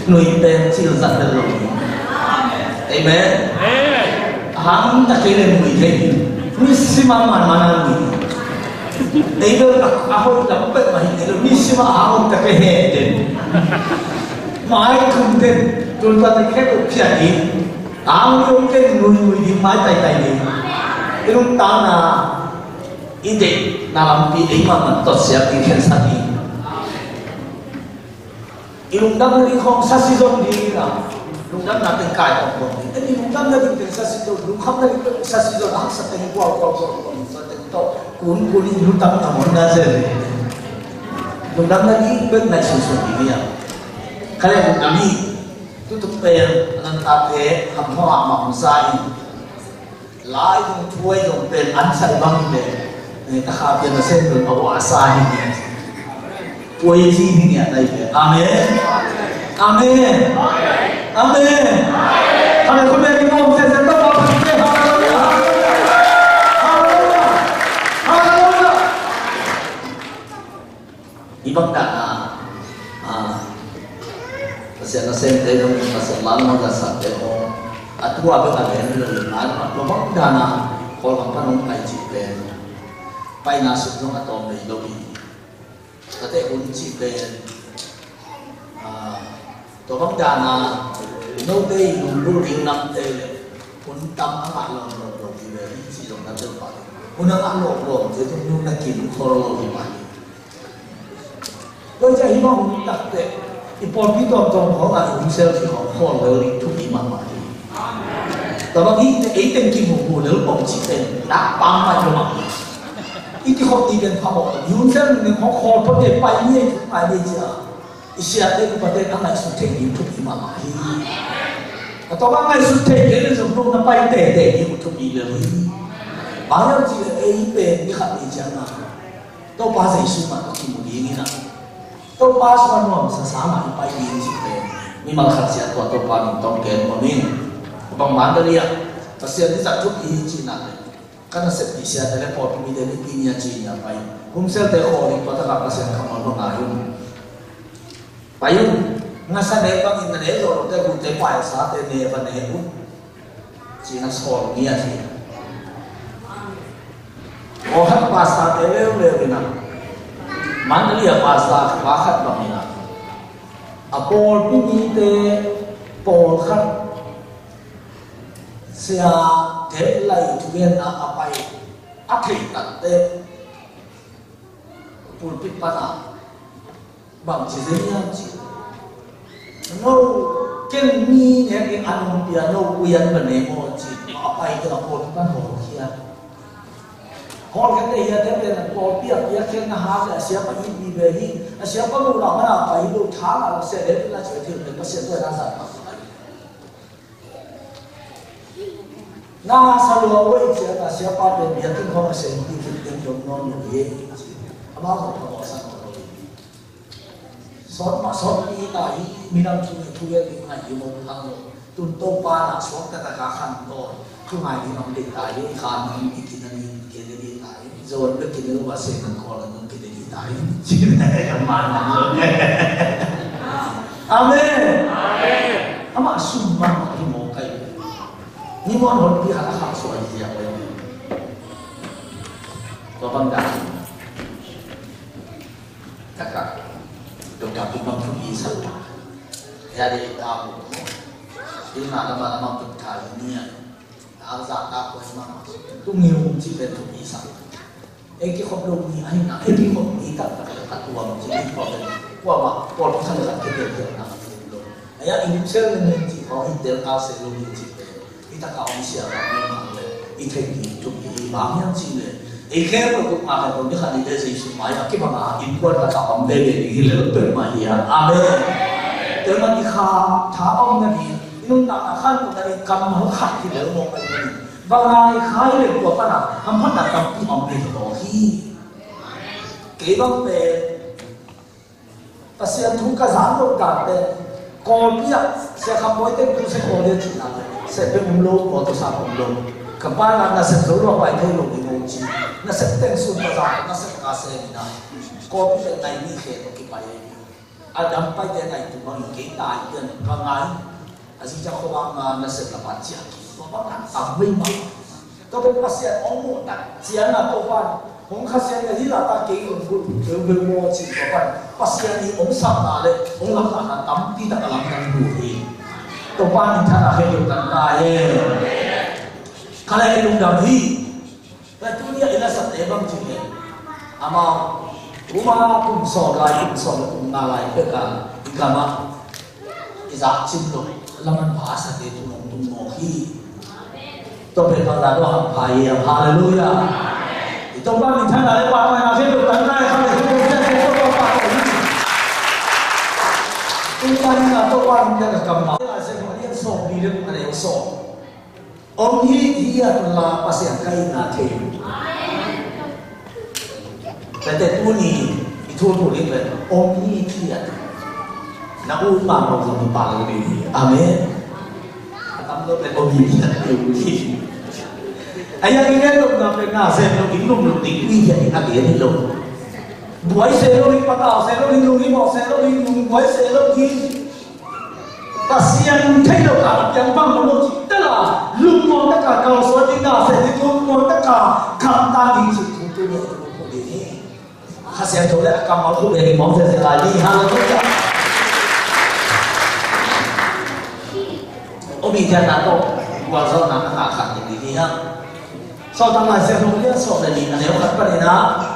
Nui pen cil zat bel lo. Amen. Amen. A hang ta kei le nui thei. Mi sima man man a nui. Ei bel a, a hoi lam bel ma hi, ei bel mi sima a hang ta kei he den. Mai kum den. Tun ta te khe ko pia di. Ang yong ken nui nui di mai tai tai di. Ei lung ta na. I deih na lampi ei man man tot siap di khen sa di. I lungdam nading khawng sa si zong ding a, lungdam na teng kai khawng khawng ding. Eni lungdam nading teng sa si zong, lungkham nading teng sa si zong, a haksa teng kual kual kual kual sa teng tawh kun kun i lungdam na mon na zel. Lungdam nading bek nai sun sun ding a. Kha le lungdam i tutuk pen a nan ta te ham thaw a ma hong sa i. Lai zong thuai zong pen an sai bang hi ve. Eh, ta kha pian a sen zong a wa sa hi nge. Thuai ci hi nge a tai ve. Amen. Amen. Amen. Hallelujah. Hallelujah. Hallelujah. Hallelujah. Hallelujah. Hih bang dan a, a, Pasian nasemte zong, Pasian lam a gasate zong, a tua bek a gen lo in, a, a tua bang dan a, Kawlgam pan hong pai cih pen, paina sung zong a tawm nei lo hi. Tate hun cih pen, a, tua bang dan a, note i lunggulh ding namte le, hun tam a ngah lawm lawm lo hi ve, hih ci zong na tel pah. Hun a ngah lawm lawmte zong nu na kin khol lo hi mah hi. Tua ciang hih bang hun takte i pawlpi tuamtuam khawngah i hun sel khit khawng khawl lel ding thupi mahmah hi. Tua bang hih ei teng kimuhmuh lel pong cih pen nak pang mah hi lo mah hi. I kikhop ding pen phamawh lo. I hun sel ning khawng khawl phot ding pai ni ei thu ngai ding cia. I siate upate a ngaihsut theih ding thupi mahmah hi. A tua bang ngaihsut theih kei le zong nong na pai tete ding thupi lel hi. Bang hiam cih leh ei pen ni khat ni ciang a Topa Jesu mah tawh kimu ding in a, Topa sung a nuamsa sa mah i pai ding cih pen mimal khat ciat tua Topa min tawh gen nuam in. Bangmah na liah Pasian i zat thupi hi cihna le ka nasep dih siate le pawlpi mite mipi ni a ci ni a pai. Hun selte khawl in tua takah Pasian kammal va ngai un. Pai un. Ngasa ne bangin na ne zawh lote hunte paisate ne va ne un. Ci na sawl ngiat hi. Aw khat pastor te leuleu in a, Mandalay a pastor pa khat bang in a, a pawlpi mite pawlkhat sia te lai thugenna a pai a theih tatte pulpit pan a bang ci zen hiam ci. No, ken mi nek in an hong pia no, uian ba nei maw ci. A pai te a pawlpi pan hawl khia. Hawl khia te hia te pen a pawlpi a pia khen na hak le a siapa it mi ve hi. A siapa mu lam a na pai lo tha ngah lo se le la ci a thil pen Pasian tua na zat pai. Na sa lua ua i ciat a siapa pen biakinn khawng a sem ti khin teng dong nawn lo hi. Amau khawng phamawh sa nawn lo hi. Sawt mah sawt pi ta hi, midang thu thu ve ding ngai hi mawk hang lo. Tun Topa na suak taktak a khan tawn thu ngai ding om ding ta hi, khan ding i kin a ding kin a ding ta hi. Zawn bek kin a lo a sem nan kawl a nung kin a ding ta hi. Cin a ding a man nan lo. Amen. Amah sum man mah hi mawk kai. Ni muan hon pi khat a khang suai hi a pai. Tua bang dan. Takah Doctor Pi Bang Thu Pi sa. Ya de ta ko. Ina lama lama put thai ni a. Ta za ta ko ma. Tu ngi um ci pen Thu Pi sa. Ei kikhop lo ni a hi na. Ei kikhop ni tak tak ka tuam ci ni ko pen. Ko ma ko pi sa ka ke ke na. Aya in sel ni ci ko in tel ka se lo ni ci pen. Hih takah hong siapa mi mah le i theih ding thupi hi. Bang hiam cih leh ei khempeuh guk ngah khat zong ni khat ni le Jesu mai-ah kibang a innkuan khat ah om veve ding hi lel peuhmah hi a. Amen. Tua ahih manin i kha tha om nading, i nuntakna khantoh nading kammal khat hi lel mawk ahih manin bang a i kha hi leh tua pan a hamphatna tampi om thei mawk hi. Kei bang pen Pasian thu ka zang lo tak pen Kawlpi ah Sia Kham Bawi teng thu sia kawl ding cihna le sia pen um lo, kawl tawh sa um lo. Ka pa in ah na sep zo lo a pai thei lo ding hong ci. Na sep teng sun ka zang, na sep ka sem in ah Kawlpi le nai mi khe tawh kipai ahi. A dam paite nai tu bangin kei tai pian ka ngai. A zi ciang khuavak nga nasep lak a ciah kik tua bang a tam mei mah. Tua pen Pasian hong muh tak ciang a Topa'n hong Kha Siangtho in hih lak ah kei hong bul beubeu maw ci tua pan Pasian in hong sapna le hong lakna tampi tak a lamdang bu hi. Topa'n minthanna khempeuh tang ta hen. Ka leh lungdam hi. Tua tuni-a i lasakte bang ci leh amau uma kum sawm lai, kum sawm le kum nga lai pek a i gam ah i zak cin lo, laman pha a sate tu nong tung mawk hi. Tua pen bangzah dawh hampha hiam? Halleluiah. I Topa minthanna le pahtawinak hi lo, tangkai kha le hi lo, sia sia sia sia sia. Tua pen bangzah dawh hampha hiam? Kammal Lai Siangtho a lian sawm li le kum a neu sawm. Om hithiat unla Pasian ka itna thei un. Tua teh tuni i thu thu ding pen om hithiat. Na ut mahmah zong i pau lo ding hi. Amen. A tam lo pen om hithiat ding hi. A yang i gen lopna pen na sem lo, i lum lum ding, i hithiat ding a gen hi lo. Buai se lo ding, patau se lo ding, lunghimawh se lo ding, lungbuai se lo ding. Pasian thei lo ka piang bang lo ci tela, lungmuang taka kalsuan ding, na se ding, lungmuang taka kamtan ding ci thu tu ni a thu ding hi. Kha Siangtho le a kammal thu bek hi mawk zel zel lai ding. Halleluiah. Om hithiatna tawh gualzawhna a ngah khat ding hi hang. Sawltak Lai Siangtho lian sawm le nih a neu khat panin ah,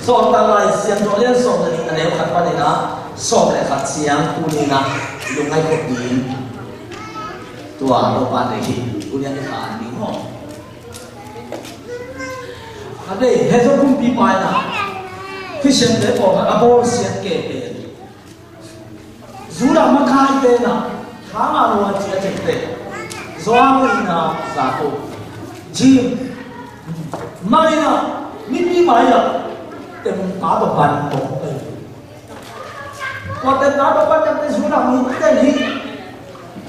Sawltak Lai Siangtho lian sawm le nih a neu khat panin ah, sawm le khat ciang tuni-in ah lungngaih khop ding tua Topa deih hi. Tuni-in ah i kha an ding maw? A deih, Hezron kumpipa in ah Khristiante pawlkhat a bawlsiat kei pen Judah makaite in ah, Khang a lua ci a cihte, Johan in ah, Jakob, James, Mari in ah, mipi mai ah, temta tawh pan mawk pei. Tua temta tawh pan ciangte Judah mite hi,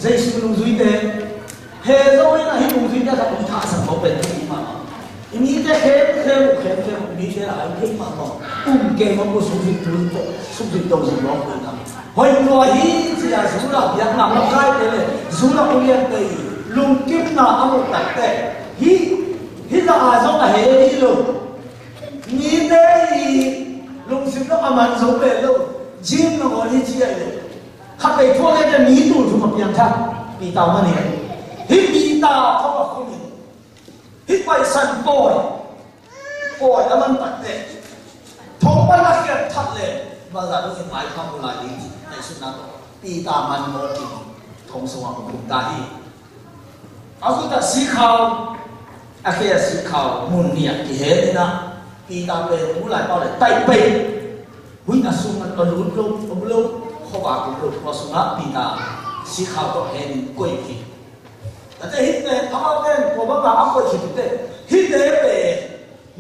Jesu nungzuite, Hezron in ah hih nungzuite khat hong thahsak mawk pen thei mahmah. I mite khemkhem uh, khemkhem uh, i mite lah ai thei mahmah. Um kei mawk uh, sukzui tul, sukzui to zui mawk uh na. Hoih lua hi ci-a Judah biakna makaite le Judah uliante i lungkimna a muh takteh, hih, hih lah a zong a heh hi lo. Mite i lungsim lo a man zo ve lo. James nangawn hi ci-a i le. Khatvei thu a ngen leh mi tul thum a piangthak Peter man hi. Hih Peter tho a khum in, hih Paisan pawi, pawi a man takteh, thong pan a khiat that leh, bangzah dong in maipha mu lai ding cih ngaihsutna tawh Peter man mawk in thong sungah hong khum ta hi. A khut ah sikhau, a khe ah sikhau mun nih ah kihen in ah, Peter pen tu laipau le taih pei. Huih a sung a lut lo, om lo, khuavak om lo, tua sungah Peter sikhau tawh hen in koih uh hi. Tate hihte, amaute in tua bangah a koih khit uh teh, hihte pen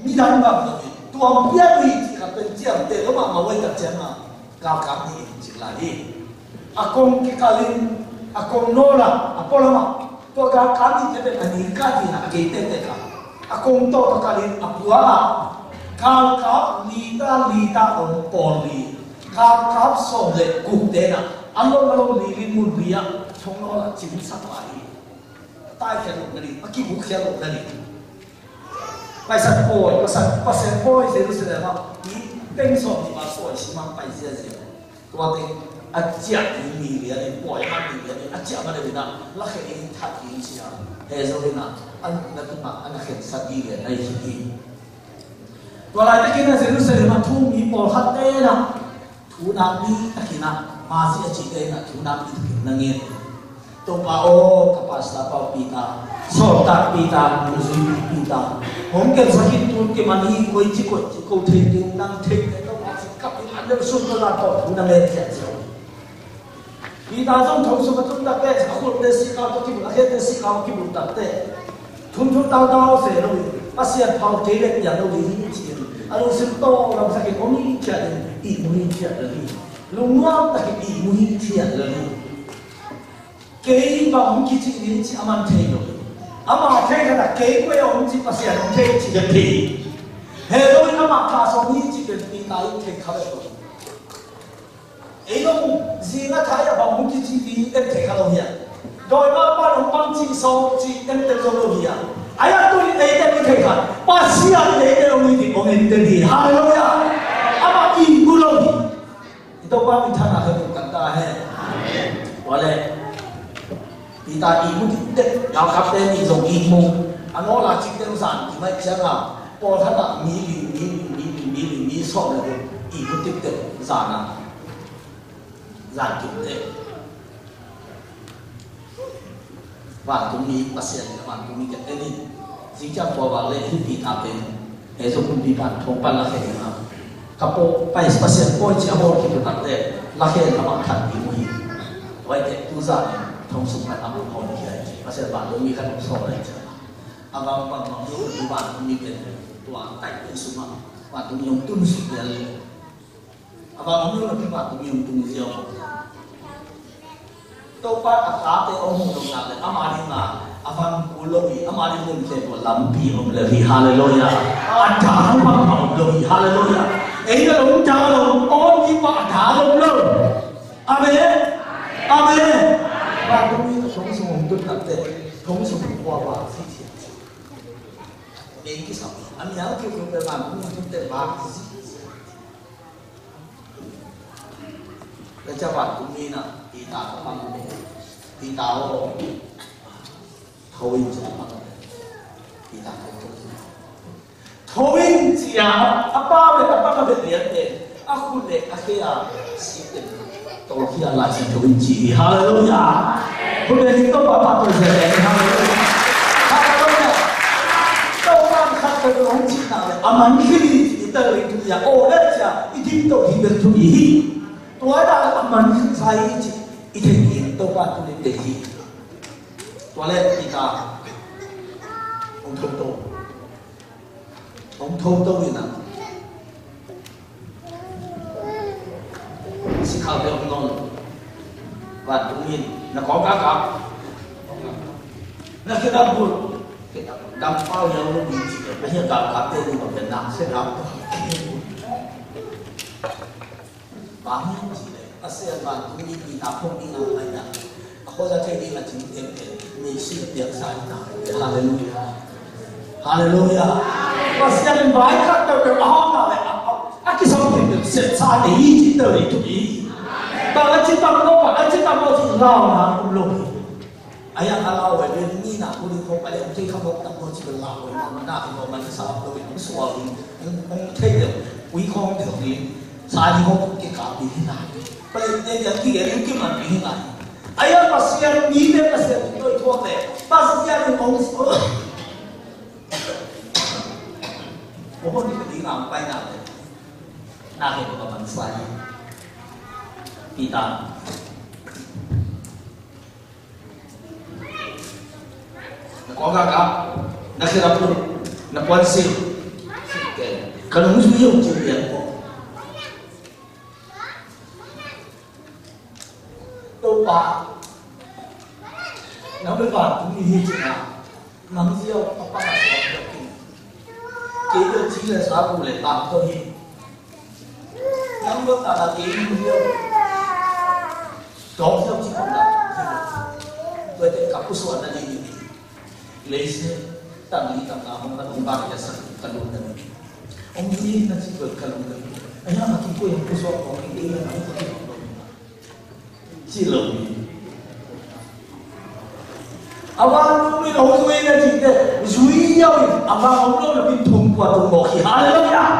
midang bang lo hi. Tuam pian uh hi cih khat pen ciamteh lo mahmah uh a, i tak ciangah galkap nih in cih lai hi. A kong kikal in, a kong nawl ah, a pualam ah, tua galkap nihte pen a nih kah ding a, a kei tektek ah, a kong tawh kikal in a pua ah, galkap liter liter om pawl li, galkap sawm le gukte in ah, a lom a lom lilin mun li ah thongnawl ah cimsak lai hi. A taikhiat loh nading, a kigukhiat loh nading. Paisan pawi, Paisan, Paisan pawi Jerusalem ah mi peng sawm nih val pawi simang pai ziazia. Tua teng a ciah ding mi lian in, pawi a man mi lian in, a ciah man in ah, lakhe in that ding cia. Hezron in ah, an na tungah, an na khensat ding lian ahi hi. Tua laitakin ah Jerusalem ah thu um mi pawlkhatte in ah, thu nakpi takin ah, Masi a cihte in ah, thu nakpi takin na ngen. Topa aw, ka pastor pa uh Peter, sawltak Peter, nungzuipi Peter, hong gelsak in tun kiman hi, koici koici ko thei ding, nang thei te Topa ci kap in, an del sun to la tawh thu na ngen khiat cia. Peter zong thong sung a tun takteh, a khulte sikhau tawh kibulh, a khete sikhau kibulh takteh, thunthun tautau se lo hi, Pasian phau kei le piang lo hi ci-in a lungsim tawh lamsakin om hithiat in ihmu hithiat lo hi. Lungnuam takin ihmu hithiat lo hi. Kei bang hong kici hi ci a man thei lo hi. Ama thei khat a kei koi a om ci Pasian hong thei ci hiam thei. Hezron in amah thah sawm hi ci pen Peter in thei kha bek lo hi. Ei zong zinga thai a bang hong kici ding en thei kha lo hi a. Dawimangpa'n hong bang ci sawm ci en tel zo lo hi a. Ahi zongin eite i thei kha, Pasian in eite hong it ding hong en tel hi. Halleluiah. Amah ihmu lo hi. I Topa minthanna khempeuh tang ta hen. Tua leh Peter ihmu dikdek, galkapte nih zong ihmu. A nawl a cingteng zan kim ahih ciangin pawlkhat ah mi li, mi li, mi li, mi li, mi sawm le guk ihmu dikdek zan a, zan kimte. Vantungmi Pasian in a vantungmi ken en in, zingciang kua vak leh hih Peter pen ei zong kumpipa'n thong pan lakhia ding a, ka pawi, Pasian pawi ci a bawl khit uh tak leh lakhia in amah that ding uh hi. Tua ahih teh tu zan in thong sung pan amah hawm khia hi. Pasian vantungmi khat hong sawl hi ci a, a vang bang bang zong hih vantungmi pen tua taipei sung ah vantungmi hong tun suk hi a leh, a vang om lo napi vantungmi hong tung ziau. Topa a tate hong hong lo nak leh ama ding a, a vang kul lo hi, ama ding mun khe tua lampi om lo hi. Halleluiah. A dang bang om lo hi. Halleluiah. Ei na lungtang lo, om hi pa a dang om lo. Amen. Amen. Vantungmi thong sung hong tun tak teh thong sung kua vak si si. Ei kisam a mial kiu kiu pen vantungmi hong tun teh vak si si. Tua ciang vantungmi in Peter ka pang, Peter aw, tho in ci a pang. Peter tho in. Tho in ci a, a pau le a pang a bet lian pen a khut le a khe a sik pen tawlkhia lai ci, tho in ci hi. Halleluiah. Khut le ning Topa pau tawh zia le. Halleluiah. Halleluiah. Topa in khat ka hong cih nak leh a man khin hi ci i tel ding thu hi a, aw le ci a i ding tawh ding bek thu hi hi. Tua hi a, a man khin sa hi ci i theih ding Topa tu le te hi. Tua leh Peter hong tho to. Hong tho to in a, sikhaute hong dong. Vantungmi in na kawng kak kak, na khedap bulh, khedap dam pau hiam lo ding ci leh, na hiam galkapte ding bang pen na khedap bulh. Bang hiam cih leh Pasian vantungmi Peter phawk ding a, a khuaza thei ding a cing teng teng Jesu piaksa hi ta. Halleluiah. Halleluiah. Pasian in vai khat peuhpeuh a hawmna leh a, a, a kisam teng teng sepsa nei hi cih tel ding thu hi. Bang a ci tam lo, bang a ci tam lo cih launa um lo hi. Ahi a, a lau ve ve, mi na ku ding khawng pai leh hong thei kha mawk tak maw ci bel lau ve, na, na, na, man sa lo in hong sual ding, hong, hong thei deuh, ui khawng deuh ding, sa ding khawng kikap ding hi lai. Pai leh, eh, eh, ki, eh, ki man ding hi lai. Ahi a, Pasian, mi ve Pasian in toi thuak leh Pasian in hong, hong hon ding a hong pai na leh, na, hei, ko ka man sa hi. Peter. Na kawng kak kak, na khedap bulh, na puansilh, ka nungzui hong cih lian ko. Topa, nang bel vantungmi hi ci a, nang ziau a pang a suak deuh in. Kei bel ci le sa bu le tam tawh hi. Nang bel ta na kei mu ziau. Dawng ziau ci khong na. Tua teh ka pusuan na ding hi. Leise tang li tang nga hong na dong bang ya sa ka lung na ding. Hong ding na ci bel ka lung na ding. Ahi a, na ki koi hong pusuan hong ding na hong ka lung na ding. Ci lo hi. A vang lo mi lo zui na cih teh, zui yau in, a vang lo na pi thum kua thum mawk hi. Halleluiah.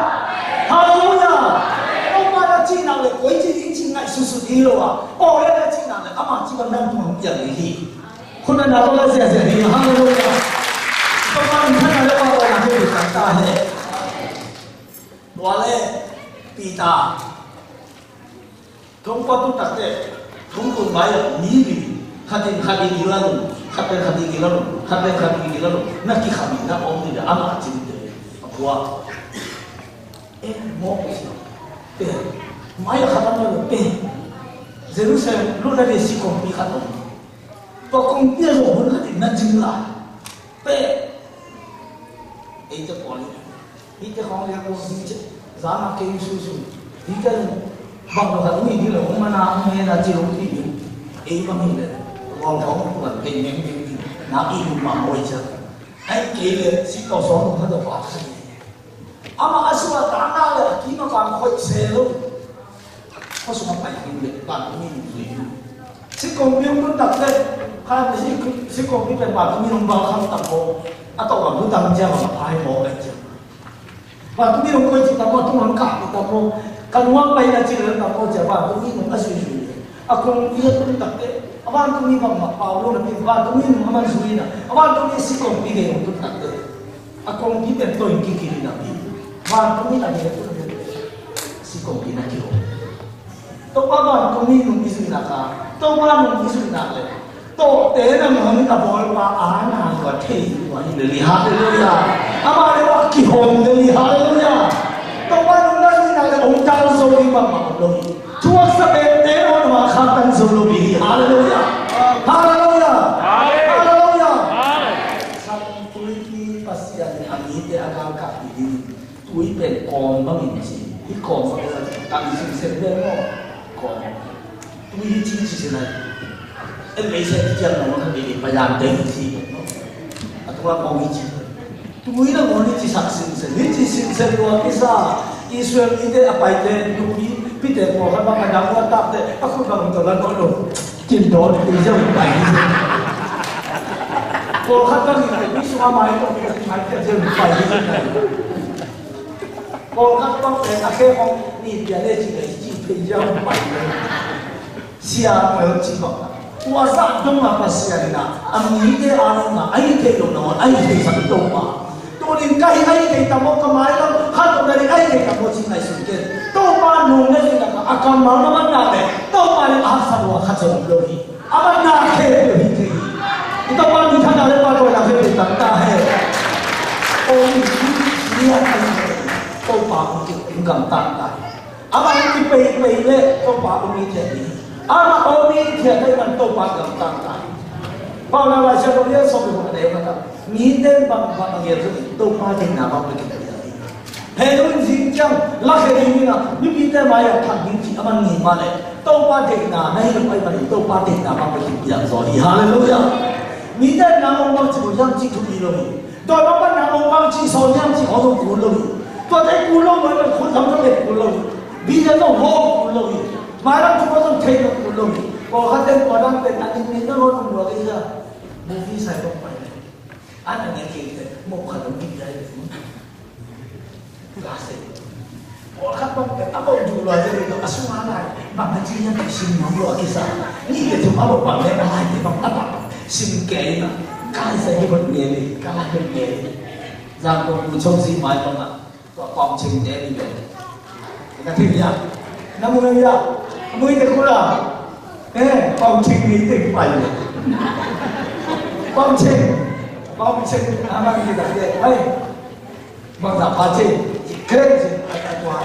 Halleluiah. Topa na cih nak leh koi ci ding ci ngaihsutsut hi lo a, aw le na cih nak leh ama cih bang dang tung hong piang ding hi. Khut na na lo la ziahziah ding. Halleluiah. Topa in khan na le pa na hei kang ta he. Tua leh Peter thong kua tun tak teh, thong kua vai ah mi li, khat in khat in i la lum, khat in khat in i la lum, khat in khat in i la lum, na kikham in na om ni dah, amah cin teh, a kua. Eh, mawk si, pen, mai ah khat a om lo pen, Jerusalem lut na ding si kongpi khat om. Tua kongpi ah zong hun khat in na cin lai. Pen, eite pawl in, hihte khawng liak lo ding ci, zan a kei susu, hihte in, Bang lo khat ui ding lo, mana ang hena ci lo ti ding. Ei bang hi le, ngol kong tuan kei meng meng ding. Na i lu ma oi cia. Ai kei le, si kau song khat a pa khat. Ama a sua ta na le, a ki ma bang khoi se lo. Ko sung a pai ding le, bang mi ding. Si kong piu tu tak le, kha si, si kong piu te bang mi nung bang kham tak ko. A to bang tu tang cia bang pai mo ai cia. Vantung in hong koih cih tam maw, tung hong kah cih tam maw, ka nuam pai na cih lel tam maw, cia vantung in hong a zui zui. A kongpi a tung takte, a vantung in bangmah pau lo na pi, vantung in hong a man zui na, a vantung in si kongpi gei hong tung takte. A kongpi pen toin kikil in a pi, vantung in a gei a tung takte, si kongpi na kihong. Topa vantung in nung i zuihnak a, Topa nung i zuihnak le tawhte nangawn in a bawlpa a na lua thei lua hi lel hi. Halleluiah. Amah le amah kihon lel hi. Halleluiah. Topa nung na zuihnak le hong dal zo ding bangmah om lo hi. Thuaksa pente nangawn a khaktan zo lo ding hi. Halleluiah. Halleluiah. Halleluiah. Sangtuipi Pasian in a mite a galkapih ding. Tui pen kawm bangin ci, hih kawm bangin ci, tang sin sen pen maw, kawm. Tui hi ci ci sin ai. En lei sen kiang na wan hei payan te hi ci. A tung a kawm hi ci. Tui na kawm hi ci sak sin sen, hi ci sin sen lua kisa. Israel mite a paite, tui, pite kawm khat bang a dang ua tak te, a khut bang to la kawm lo. Kim dawn, tui ziau pai hi. Kawm khat bang hi, mi sung a mai kawm, mai te ziau pai hi. Pawlkhat bang pen a khe hong ni pia le ci le ci pei ziau pai le. Sia pawlkhat ci bang. Tua zah dong a Pasian in a, a mite a dong a, a hi thei lo na, a hi thei sak Topa. Tunin ka hi a hi thei tam maw, ka mai lam khat lo na ding a hi thei tam maw ci ngaihsun kei. Topa nung le zin a, a kammal na man na le, Topa le a haksa lo a khat zong om lo hi. A man na khempeuh hi thei hi. I Topa minthanna le pahtawinak khempeuh tang ta hen. Aw, mi, mi, mi a thei hi. Topa hong ki, hong gamtang ta hi. A man kipeipei le Topa hong ithiat hi. A man hong ithiat le man Topa gamtang ta hi. Paunak Lai Siangtho lian sawm le guk a neu khat ah, mite bang, bang a gel zo in Topa deihna bang bek in a gel hi. Hei lo in zing ciang, lakhia ding in a, mipite mai-ah thak ding cih a man ngei mah leh, Topa deihna na hi lo ahih manin Topa deihna bang bek in piang zaw hi. Halleluiah. Mite in nang hong bang ci maw hiam cih thupi lo hi. Dawimangpa'n nang hong bang ci sawn hiam cih khawng zong kul lo hi. Tuate kul lo, dawimangpa'n khut lam zong et kul lo hi. Billion zong hawm kul lo hi. Mailam thu zong thei lo kul lo hi. Pawlkhat ten tua dang pen a ning ning na lo nung lua kei hi a. Movie sai bang pai le. An a ngen kei te, mo khat om kik dai le. Ka se. Pawlkhat bang te, a bawh duh lua te le, a sung a lai, bang a ci hiam sim nuam lua kisa. Ni le thum a bawh bang le, a lai te bang, a bang, sim kei na. Ka lai sa hi bawh ngen le, ka lai bawh ngen le. Zang kong ku chong si mai bang a. Tua Pau Ching te ni ve. Na thei hia? Na mu na hia? Mu i te kula. Eh, Pau Ching ni te pai ve. Pau Ching. Pau Ching. Ama ni ta te. Ai. Bang za pa Ching. Kren Ching. Ai, ai, tua.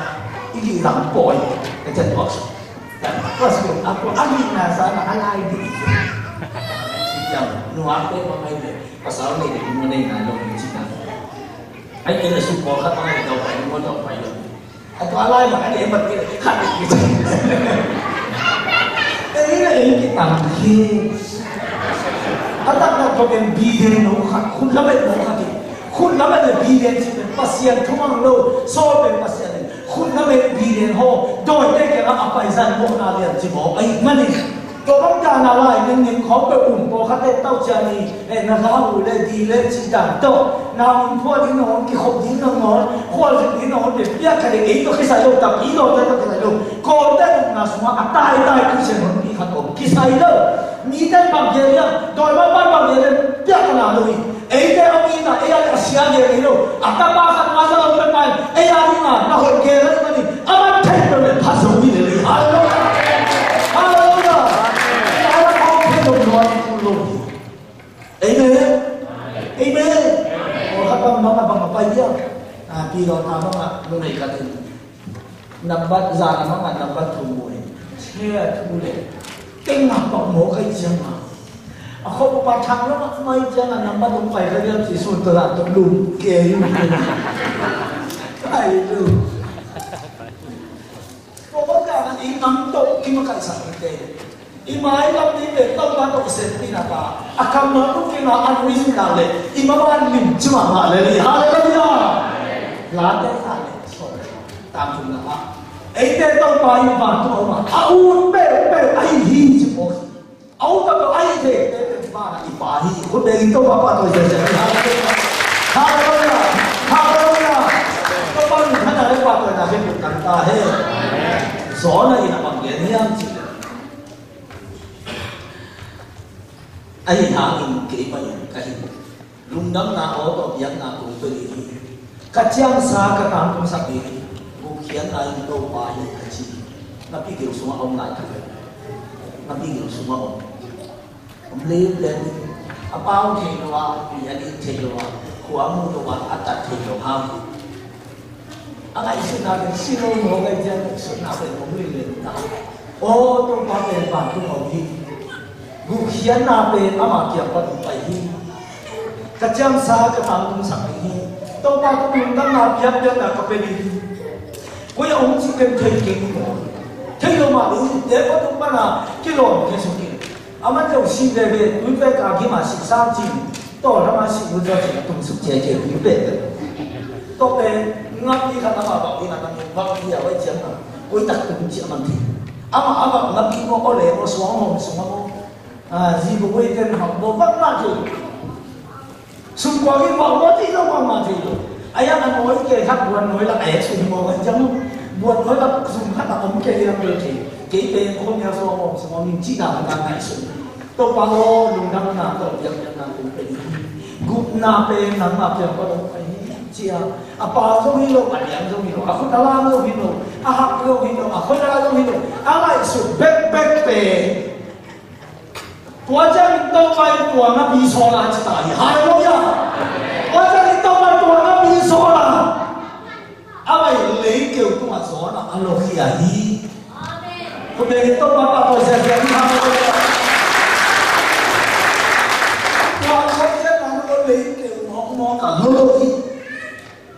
I li lam poi. Ka chan tua. Tua su. A tua. A li na sa na a lai di. Siam. Nua te ma mai ve. Pasal ni de mu nei na lo ni Ching na. Ai, kei le suk pawlkhat bang ai dawh pai, mual dawh pai lo. A tua lai bang ai le mat kei le khat kei. Ei le ei kitam kei. A taktak tawh pen billion no khat, khut lam et no khat hi. Khut lam et le billion ci pen Pasian thumang lo, sawl pen Pasian in. Khut lam et billion haw, dawite kiangah a paizan mawhna lian ci maw. Ahih manin. Tua bang dan a lai ningning khawng peuh um pawlkhatte tauh ciang hi, eh, na gah uh le di le cih dan tawh, na hun phuah ding nangawn, kikhop ding nangawn, khualzin ding nangawn, bia piak khat ding ei tawh kisai lo, tapi lawmte tawh kisai lo. Kawlte upna sungah a taitai Khristian honpi khat om kisai lo. Mite bang gel hiam, dawimangpa'n bang gel hiam, piak ka na lo hi. Eite a mi na, ei a le a sia gel ei lo. A tapa khat a za lo peuhmah in, ei a ding a na hoih gel a ding a ding. A man thei peuh le phat zo hi le le. Halleluiah. Halleluiah. Ei a la khawng thei lo nuam kul lo hi. Amen. Amen. Aw, khat bang bang a bang a pai hiam. A, pi lo ta bang a, lo nei ka tin. Nambat za na mah ngan nambat thum mu in. Chia thu le. Teng ngah pak maw kai ciang ngah. A khop upa thang lam ah mai ciang a nambat thum pai ka liam ci sun to la to lum ke yu. Kai lu. Ko ko ka na i Nam tawh kimakaihsak dingte, i mailam dingte Topa tawh i sempihna pa, a kammal tung kei ma a nuizui nak leh i mama lim ci mahmah lel hi. Halleluiah. Late za le sawm, tangthu lamah eite Topa in vantung a om a, a ut peuhpeuh ahi hi ci mawk hi. A ut a peuh ahi thei peuhpeuh pa na i Pa hi. Khut bengin Topa pahtawi ziahziah hi. Halleluiah. Halleluiah. Halleluiah. Topa min thang a le pahtawina khempeuh tang ta hen. Jonah in a bang gen hiam cih leh, ahi hangin keimah in ka hi, lungdamna aw tawh biakna kong pia ding hi. Ka ciamsa ka tangtungsak ding hi. Gupkhiatna in Topa hi, ka ci hi. Ngapi gil sungah om lai ka hi. Ngapi gil sungah om. Om lem lem hi. A pau thei lo a, a dik thei lo a, khua mu lo a, a tat thei lo hang hi. A ngaihsutna pen si lo maw, ngaih ciang ngaihsutna pen om lem lem ta. Aw, Topa pen vantung a om hi. Gupkhiatna pen ama kiang pan hong pai hi. Ka ciamsa ka tangtungsak ding hi. Topa tawh lungdamna biakpiakna ka pia ding hi. Koi a om cih pen thei kei ni maw. Thei lo mah ding hi. Te patung pana kilawm kei suk hi. A man lo si veve, tui pek a gim a si sang cin, tawlhang a si lut zaw cin a tung suk cia kei tui pek. Tawh pen ngapi khat amah bang ding a nang bang hi a vai ciang a, oi tak tung ci a man thei. Amah a bang ngapi maw, aw le maw, suang hawm sung a maw, a, zi bu oi ten hawm maw, bang mah thei. Sum kua in bang maw thei lo, bang mah thei lo. A yang a nawi ke khat buan nawi lak a ek sum maw kan ciang maw. Buan nawi lak sum khat a om ke liang lo thei. Kei pen khawm ya suang hawm sung a min cihna khat a ngaihsun. Topa aw, lungdamna tawh biakpiakna kong pia ding hi. Gupna pen nangmah kiang pan hong pai hi, ci a. A pau zong hi lo, a lian zong hi lo, a khut a lam zong hi lo, a hak zong hi lo, a khoi a zong hi lo, a ngaihsut bekbek pen tua ciangin Topa in tua ngapi sawl a ci ta hi. Halleluiah. Tua ciangin Topa in tua ngapi sawl a, a vai leikeu tungah Jonah a lokhia hi. Amen. Khut bengin Topa pahtawi ziahziah ni. Halleluiah. Tua lokhia na lo leikeu mawkmawk a lo hi.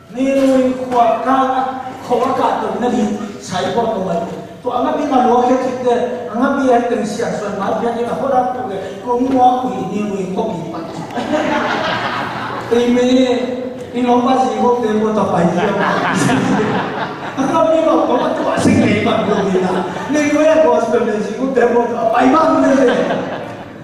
Nineveh khua kah a, khua kah to na ding sai pawt ko mai. Tua a ngapi ma lua khia khit te, a ngapi a teng sian suan ma pia ni a khua dak to le, ko mua ko hi Nineveh khua pi pan. Amen. I lawmpa zi ko te ko ta pai dia. A ngapi ma ko ma tua sing le ma ko hi na. Nineveh gospel le zi ko te ko ta pai ma ko le.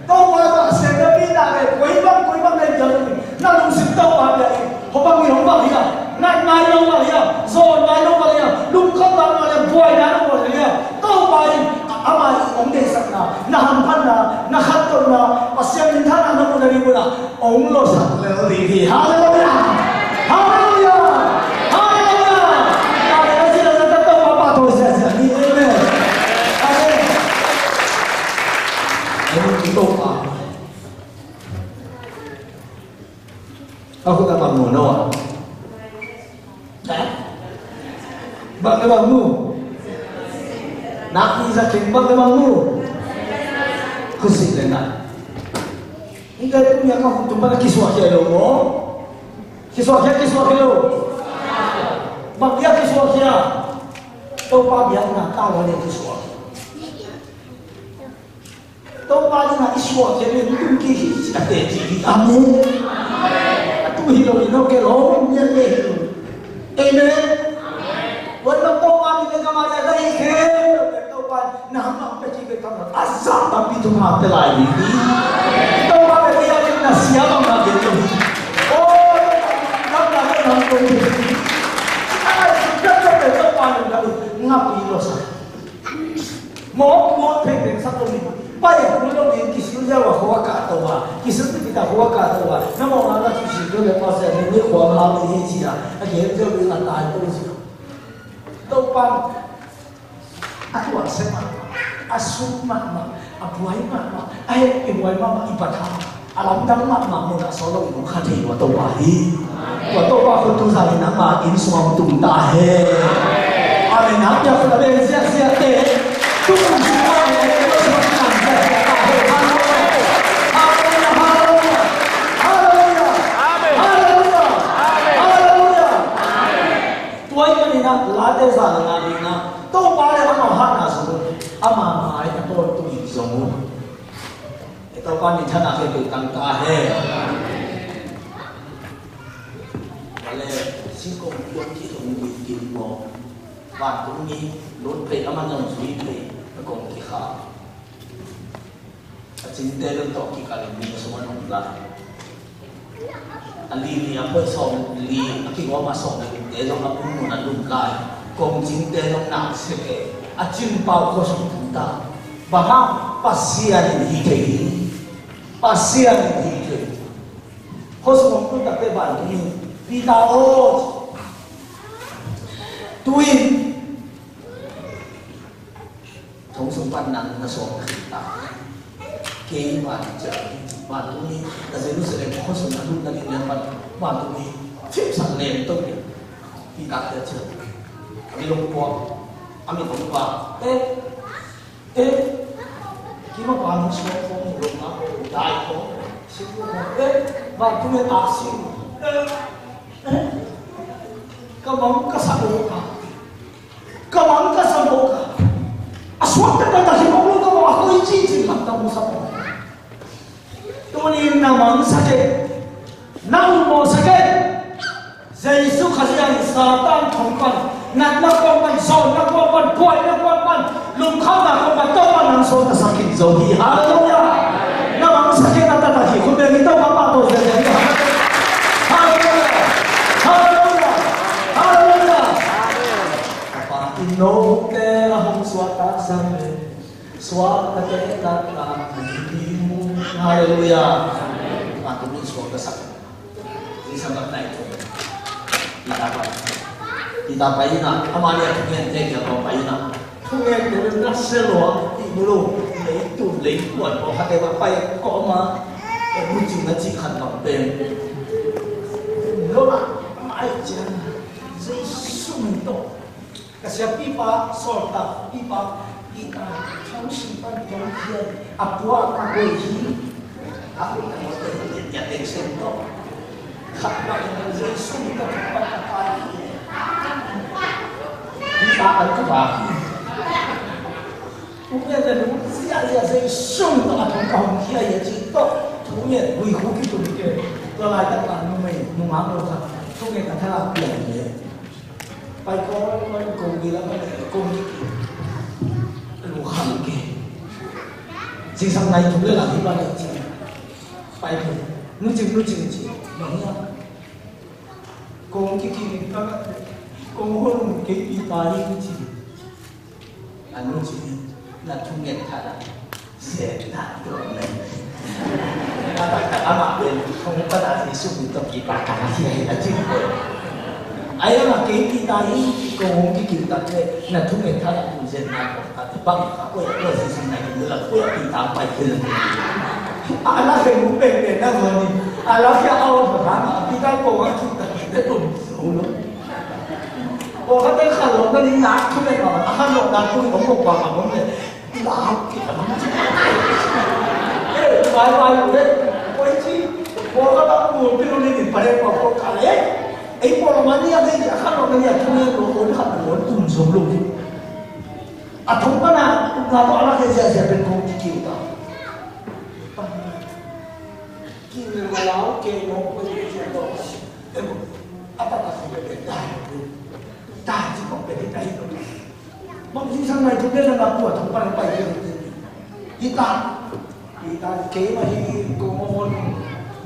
Topa tawh a sem na pi nak leh, koi bang, koi bang leh biak lo ding. Na lungsim Topa biak in. Hong bang in hong bang hiam? Ngat ngai lo bang hiam? Zawn ngai lo bang hiam? Lungkham bang bang hiam? Buai nai lo bang hiam? Topa in, ama in hong deihsakna, na hamphatna, na khantohna, Pasian minthanna na muh nading munah hong lawhsak lel ding hi. Halleluiah! Halleluiah! Halleluiah! Amen. Amen. Amen. Amen. Amen. A khut a bang mu no a. Ha? Bang a bang mu. Nak ni sa king bang a bang mu. Khut sih le na. Ni ka tu ni a ka khut tu mana kisuak khia lo mo. Kisuak khia, kisuak khia lo. Bang dia kisuak khia. Topa biakna ta lo ni kisuak. Topa dingin i suak khia le, tung ki hi, a te ki hi. Amen. A tu hi lo, i no ke lo, ni le hi lo. Amen. Wan lo Topa dingin ka ma le, ka hi khia. Topa, na ma pe ki pe ka ma. A sa pa pi tu ma pe lai ni. Topa pe ki ya na sia ma ma pe tu. O, na na na na ko ni. Ai, ka ka pe Topa ni na. Nga pi lo sa. Mawk mawk phengpheng sak lo ding. Pai a kum lo ding, kisil ziau a khua kah to a, kisil pipit a khua kah to a, na mawkna na kisil ziau le pa sia ni ni khua ma lo ding hi ci a, a gen ziau ding a tai to ci. Topa a tuah sia mahmah, a sum mahmah, a buai mahmah, a heh i buai mahmah i patha. A lamdang mahmah mun ah sawt lo in hong kha thei tua Topa hi. Tua Topa khut tu zan in nangma inn sungah hong tung ta hen. Amen. Nang pia khut a beng ziahziah te. Tu kum sungah hong tung ta hen. Halleluiah. Halleluiah. Halleluiah. Halleluiah. Halleluiah. Tua ahih manin ah Late za le nga ding ah Topa le amau hatna zong un, ama mai a tawntungin zong un. E Topa minthanna khempeuh tang ta hen. Vale, singkong puan kizong ding ding maw? Vantungmi lutphei a man zong zuiphei a kong kikhak. A cingte zong tawh kikal in mi a sung a nung lai. A li li a poi sawm li a kigawm a sawm li te zong a pung mun a lum lai. Kong cingte zong nak seke a cin pau khuasung tung ta. Bang hang Pasian in hi thei hi. Pasian in hi thei. Khuasung hong tung takte vantungmi Peter aw, tu in thong sung pan nang na suak na khita. Kei van cia, vantungmi na Jerusalem khuasung na lut na lut lian pan vantungmi cipsak lem to ni. Peter cia cia. A mi lungpuak, a mi lungpuak. Eh, eh, kima pan suak kong lungpuak, dai kong. Singkung kong, eh, vantungmi aksi. Eh, eh. Ka mang ka sa ko ka. Ka mang ka sa mawk a, a suakta ka ta hi mawk lo ka mawk a, koi cincin lam ta mawk sa mawk. Tuni na mang sa ke, na um mawk sa ke. Jesu Khazih in Satan thong pan, natna kuang pan, zawnna kuang pan, buaina kuang pan, lungkhamna kuang pan, Topa nang suakta sak in zo hi. Halleluiah. Na mang sa ke, na ta ta hi, khut beng in Topa pahtawi zel zel hi. Halleluiah. Halleluiah. Halleluiah. Ka Pa in note a hong suakta sak le, suaktate taktak a hi mu. Halleluiah. Vantungmi suakta sak. Zingsang lam nai thum. Peter pai. Peter pai in a, ama le a thungente kiang kong pai in a. Thungente le na se lo a, i mu lo. Leitung, leitung, pawlkhatte va pai kawm a. E mu cing na cih khat bang pen. Lo a, mai cian. Jesu min tawh. Ka siapipa, sawltakpipa, Peter, thong sung pan tong hian, a puak a goi hi, a goi a goi hi, a teng sen tawh. Khat na in Jesu min tawh thong pan ka pai hi. Peter an ka pai hi. Uk ngen le lung ziahziah Jesu min tawh a thong ka hong hi a hi a ci tawh. Thu ngen, gui khu kitum ke. Tua laitak a numei, nungak lo khat. Thu ngen ka thalak piang hi. Pai kawikawi, kong gila, kong gila. Lu kham ke. Zingsang nai thum le la hi ba le ci. Pai ke. Nu cing, nu cing ci. Bang ya. Kong kikim in ka. Kong hon kei pi ta hi ci. A nu ci. Na thunget khat a. Sia, na, tu, na. Amah pen, hong pana Jesu min tawh kipak ka na sia hi a cin ko. Ai amah kei Peter hi, kong hong kikim tak le, na thunget khat a tu zen na ko. A tu bang ka ko ya ko Jesu na kin la ko ya Peter pai kin. A la ke mu pen pen na ko ni. A la ke au ko na Peter ko wa ki ta ki te tu. Ko ka te kha lo na ni na thunget ko. A kha lo na tu ko ko pa ko ne. Lau kik a lam ci. Eh, vai vai lo le. Koi ci. Ko ka ba ku pi lo ni ni pare ko ko ka le. Ei ko lo ma ni a le a kha lo ni a tu ni lo ko ni kha lo tum som lo. A thong pa na na ko ala ke sia sia pen ko ki ki ta. Ki ni ma lau ke no ko ki ki ta. Em, a ta ta ko pe ta. Ta ci ko pe ta. Bang zingsang nai thum le na kua thum pan pai ke. Hi ta. Hi ta keimah hi kong hong hon.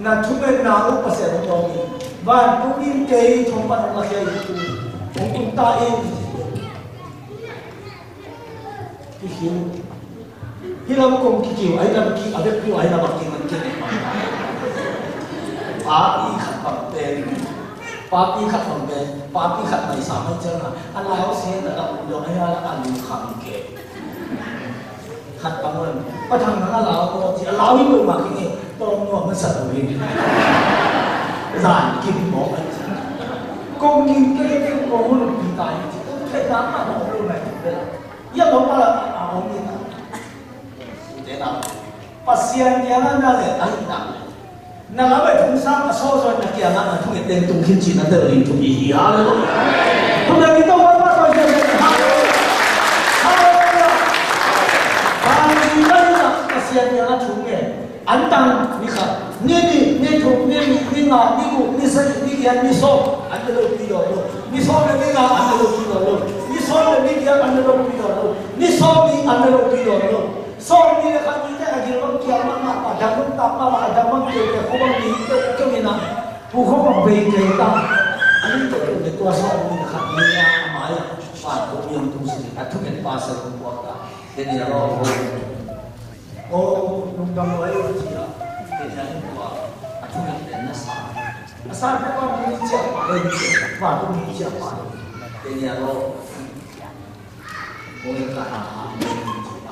Na thum le na uh Pasian hong tawng hi. Vantung in kei thong pan hong lakhia hi tu. Hong tung ta in. Hi hi. Hi lam kong kikiu, ai lam ki, a bek piu, ai lam a ki man ki. Papi khat bang pen, papi khat bang pen, papi khat mai sa mai ciang a, a lau sin a lam lo ai a, a lu kham ke. Khat bang pen, pa thang nang a lau ko, ci a lau hi lo ma ki nge, tawm nuam man sa lo hi. Zan kim mo ai ci. Kong kim ke, kong hun pi tai ci. Kong thei na ma lo lo nai ci. Ia lo pa la a om ni ta. Tena. Pasian kiangah na le ai na. Na la bai thung sang a so so na kiangah na thung e teng tung khin cina te ling thung i hi. Hallelujah. Thung e ki to pa pa pa. Hallelujah. Tang ni khat, ni nih, ni thum, ni nih, ni nga, ni guk, ni sagih, ni giat, ni sawm, an na lopi dawn lo. Ni sawm le ni nga an na lopi dawn lo. Ni sawm le ni giat an na lopi dawn lo. Ni sawm nih an na lopi dawn lo. Sawm nih le khat ni te a gil bang kial mahmah, a dang bang tak mahmah, a dang bang keu keu, khua bang ni keu keu in a, pu khua bang bei keu ta. A nih keu keu le tua sawm nih le khat ni a, a mai a, vantung mi hong tung sih, a thungetpa sa hong puak ta. Daniel aw, aw, lungdam lo ei ci a, Daniel in tua a thunget pen na sa. A sa pen vantung mi ciah pah ei ci, vantung mi ciah pah ei. Daniel aw, aw, ka ha ha.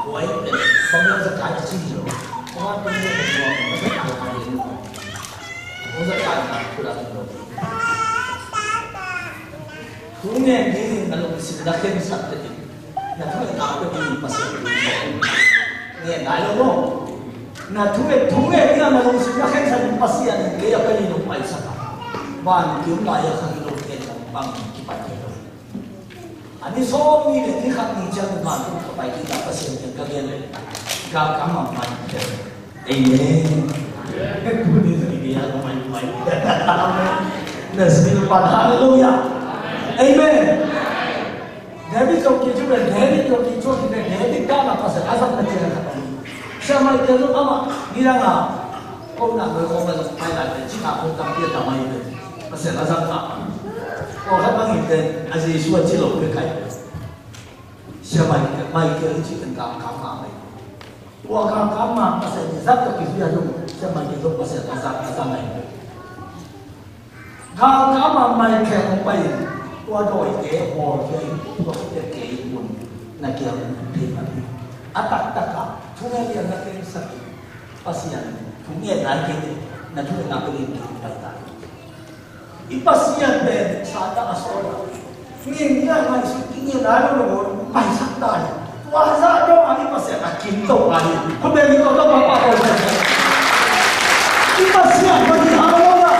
Aw, ei pen bang na za kai ci lo. Vantung mi ciah pah ei. Aw, za kai na kula lo. Thu ngen ding a lungsim na khensat te ding. Na thu ngen na pe ding Pasian. Ngen nai lo maw? Na thu ngen, thu ngen ding a na lungsim na khensat ding Pasian in kei a pe ding hong paisak a. Van kim lai a kha hi lo, kei a bang kipan thei lo. A ni sawm ni le ni khat ni ciang vantung ka pai ding a Pasian kiang ka gen le. Ka kam a mai. Amen. Tuni tuni kei a mai mai. Amen. Na sin pan, hallelujah. Amen. David zong ki cu ben, David zong ki cu ki ben, David ka na Pasian a zat na cian a khat. Sia mai te zong ama ni dang a. Ko na ko ko ma zong pai lai te ci na ko tam pia ta mai te. Pasian a zat na. Ko khat bang in te a Jesu a ci lo pe kai. Sia mai ke mai ke ci kan kam kam ma mai. Tua galkap ma Pasian i zat ka kizui a zong, sia mai kei zong Pasian a zat a zang ahi. Galkap ma Michael hong pai in, tua dawite hawl khia in, tua khit teh kei un na kiang thei mah hi. A taktak ah, thunget lian na khensat in, Pasian thungetna kei in, na thungetna kei in kei pai ta hi. I Pasian pen Satan a sawl a. Ngen ngiat ngaihsut kik ngiat nai lo lo maisak ta hi. Tua zah dong a i Pasian a kim to a hi. Khut beng hi, Topa, Topa, Topa. I Pasian hoih hi, hallelujah.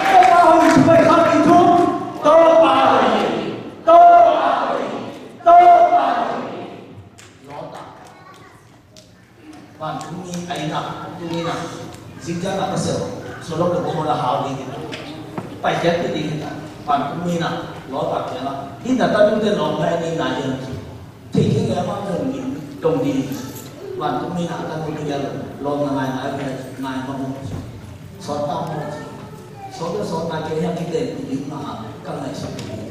Topa hoih hi, pai khat i thum. Topa hoih hi. Topa hoih hi. Topa hoih hi. Lawta. Vantung mi a inn ah, vantung mi in ah, zingciang ah ka sel, Sodom le Gomorrah hau ding hi ta. Paikhiatpih ding hi ta. Vantung mi in ah, Lot a kiang ah, hih na tanute lawm ngai ni nai ding hi. Thei kei leh amah dong ding, dong ding hi. Vantung mi in ah, tanute kiang ah, lawm na ngai nai, ngai mah uh. Sawt ta maw ci. Sawt le sawt ta kei hiam kiten i ding mah a ka ngaihsut ding.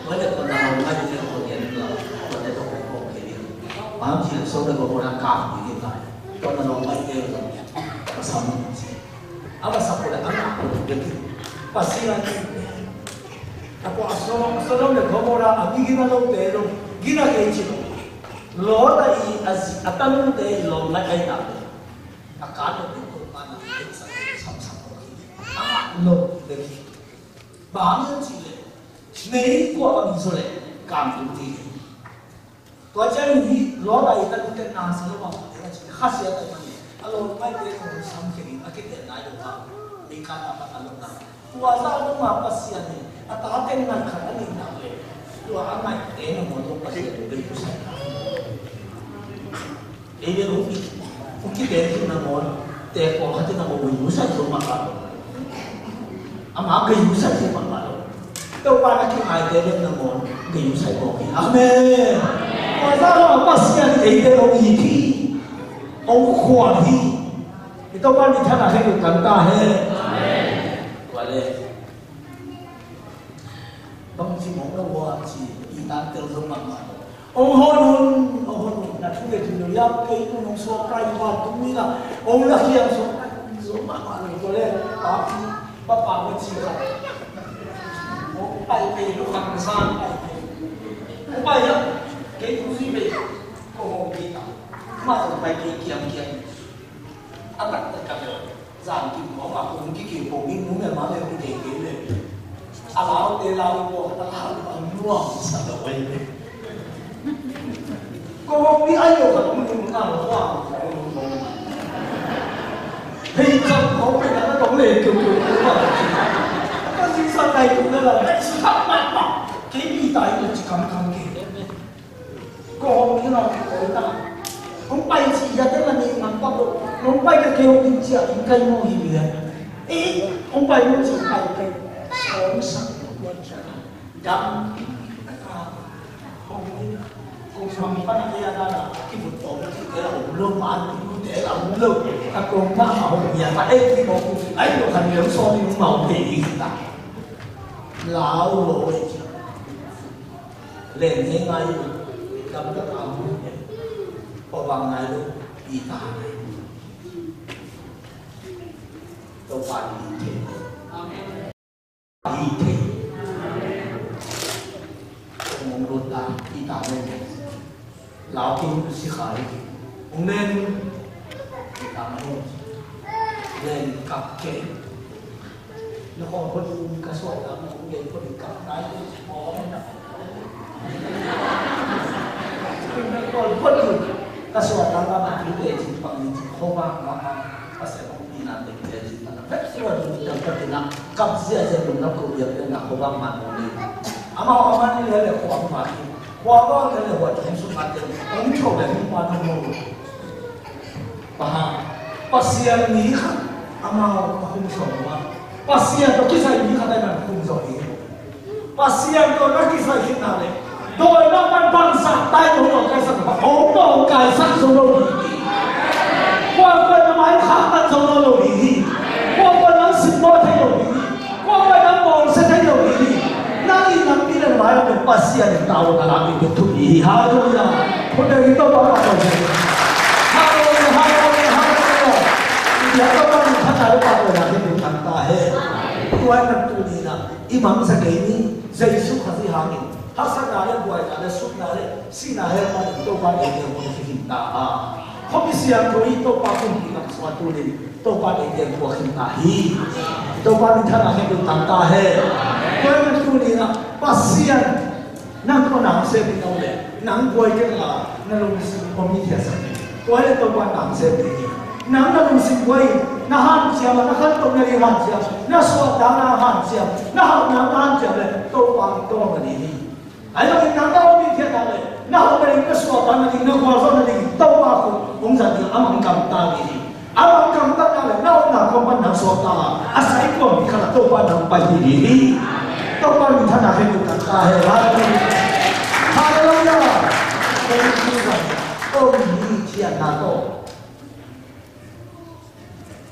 Tua le tua na lawm ngai ding le tua gen ding la, tua le tua kong kong kei ding. Bang ci le sawt le tua kong na kam ding ding la. Tua na lawm ngai ding la. Ka sam ci. A ka sam ko le a ngah ko ding ding. Pasian in. A kua Sodom, Sodom le Gomorrah a mi gina lo te lo. Gina kei ci lo. Lot a i a zi, a tanute i lawm ngai ai na. A ka lo ding ko pa na ai sa sam sam ko. A lo ding. Bang hiam cih leh, nei kua bang hi zaw leh, kam tung ding hi. Tua ciangin hih Lot a i tanute na sa lo bang mah ding a cih leh, khasia tai mah ni. A lawm ngaite kong samkhia in a kitenna i lo a, mi kan a pat a lo na. Tua zah lo ma Pasian in, a tate nat khat a neih nak leh, tua a ngaihte nangawn lo Pasian in bei tusai. Ei le hong ki, hong kiten hi nangawn, te pawlkhat in nangawn gei usai zo mahmah lo. Ama gei usai zo mahmah lo. Topa na kingaite le nangawn gei usai mawk hi. Amen. Tua zah lo a Pasian eite hong it hi. Hong khual hi. I Topa minthanna hei lo kan ta hen. Amen. Tua le. Bangci mawk lo uh a ci, i tan tel zo mahmah lo. Ong hon un, ong hon un, na thu le thu lo yam, kei tun ong suak kai vantung mi na, ong la hiam suak kai zo mahmah lo. Tua le, pa ci, pa pa ko ci ka. Ong pai pe lo khang san pai pe. Ong pai ya, kei thu si pe, ko hong ki ka. Ma tong pai kei kiam kiam. A taktak ka bel, zan kim khawng a kong kikim ko in nu mel ma mel kikei kei le. A laute lau ko, a lau a nuam sa lo ai le. Ko hong ni ai lo ka kong ni na lo wa ko hong ni ko. Hei, kam khawng pe na ka tong le kiu kiu ko. Ka si sa kai tu na la, ai su thak ma ma. Kei pi tai lo ci kam kam kei. Ko hong ni na ko ta. Hong pai ci hiate la ni man pak lo. Hong pai ka keu ding cia in kai mo hi lian. Eh, hong pai mo ci pai kai. Sawng sak lo. Dam. Hong ni. Kong sam pan a ya da da. Ki bu to ki te la hong lo man. Ki bu te la hong lo. Ka kong ma ma hong ya ta e ki mo. Ai lo kan yo so ni ma hong pe i ta. Lau lo e. Len he ngai. Dam ka ta hong. Pawbang ngai lo, i ta ngai. Topa i thei. I thei. Mong lut ta, i ta ngai. Lau kin si khai. Mong nen. I ta ngai. Len kap ke. Na kong phot in ka suahtak na kong gen phot in ka nai phot in. Na kong phot in ka suahtak na ma tu te cin pang in cin kho bang ma ma. Pasian hong pi na te te cin pang na pek suah dun in dam ka tin na kap zia zia dun na ko biak na kho bang ma ko ni. Ama ama ni le le kho bang ma ni. Kho bang le le wa cin su ma te. Hong cho le hong ma na mo. Paha, Pasian mi khat amau a hum sawm a, Pasian tawh kisai mi khat a man hum sawm hi. Pasian tawh na kisai khitna le dawi na man bangsa tai lo lo kaisak pa om lo kaisak zo lo hi. Kuan kuan na mai khak tan zo lo lo hi. Kuan kuan na sim bawl thei lo hi. Kua pai nang bawlsia thei lo ding hi. Nang in nang pi le mai a pen Pasian in tau na lam in pen thupi hi. Halleluia. Khut beng in Topa pahtawi hi. Halleluia, halleluia, halleluia. Tua Topa in phatna le pahtawi na hi pen nang ta hen. Tua hi nang tuni na i mangsa kei ni. Jesu Khazih hangin haksatna le buaina le sutna le sihna le pan in Topa in ei teng hong hi ta a. Khuami siangtho i Topa kumpi lam sung a tuni in Topa in ei teng puak khin ta hi. Topa min thang a khen ding tang ta hen. Tua ahih manin tuni in ah Pasian nang tawh na hong sem ding a om leh nang buai kei la na lungsim om hi, thei a sak hi. Tua hi leh Topa in na hong sem ding hi. Nang na lungsim buai in na hanciam a, na khantoh nading hanciam, na suahtak na hanciam, na hauhna na hanciam leh Topa in tawng a ding hi. Ahi zongin nang na om ding khiatna le na hauh nading, na suahtak nading, na gualzawh nading Topa khut hong zat ding a, amah hong gamta ding hi. Amah hong gamtatna le na omna khawng pan nang suakta a, a sai kuampi khat ah Topa nang pai hi ding hi. Topa min thang a khen ding tang ta hen. Halleluia. Halleluia. Om hi khiatna tawh.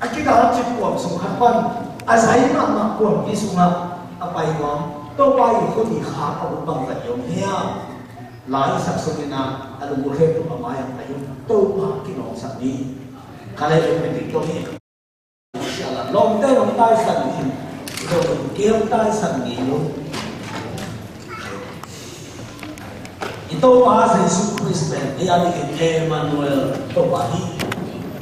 A kidal cip kuam sung khat pan a zai mahmah kuampi sungah a pai nuam. Topa i khut i khak a ut bangzah i om hiam? Lai Siangtho sungin ah a lungkhen tuk a mai-ah a pai un. Topa kinawngsak ni. Ka leh lungkhen dik tuk hi. Lawmte nong taisan ni. Kei hong taisan ni lo. I Topa Jesu Khrist pen ei a dingin Emmanuel Topa hi.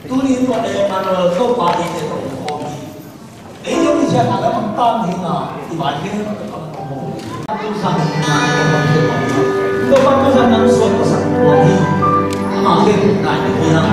Tuni in tua Emmanuel Topa eite tawh hong om hi. Ei a ding khiatna lam hong tam hi na, i vai khempeuh tawh hong om hi. Topa Topa nang suan ka sak tua hi. Ama khempeuh nai hi na.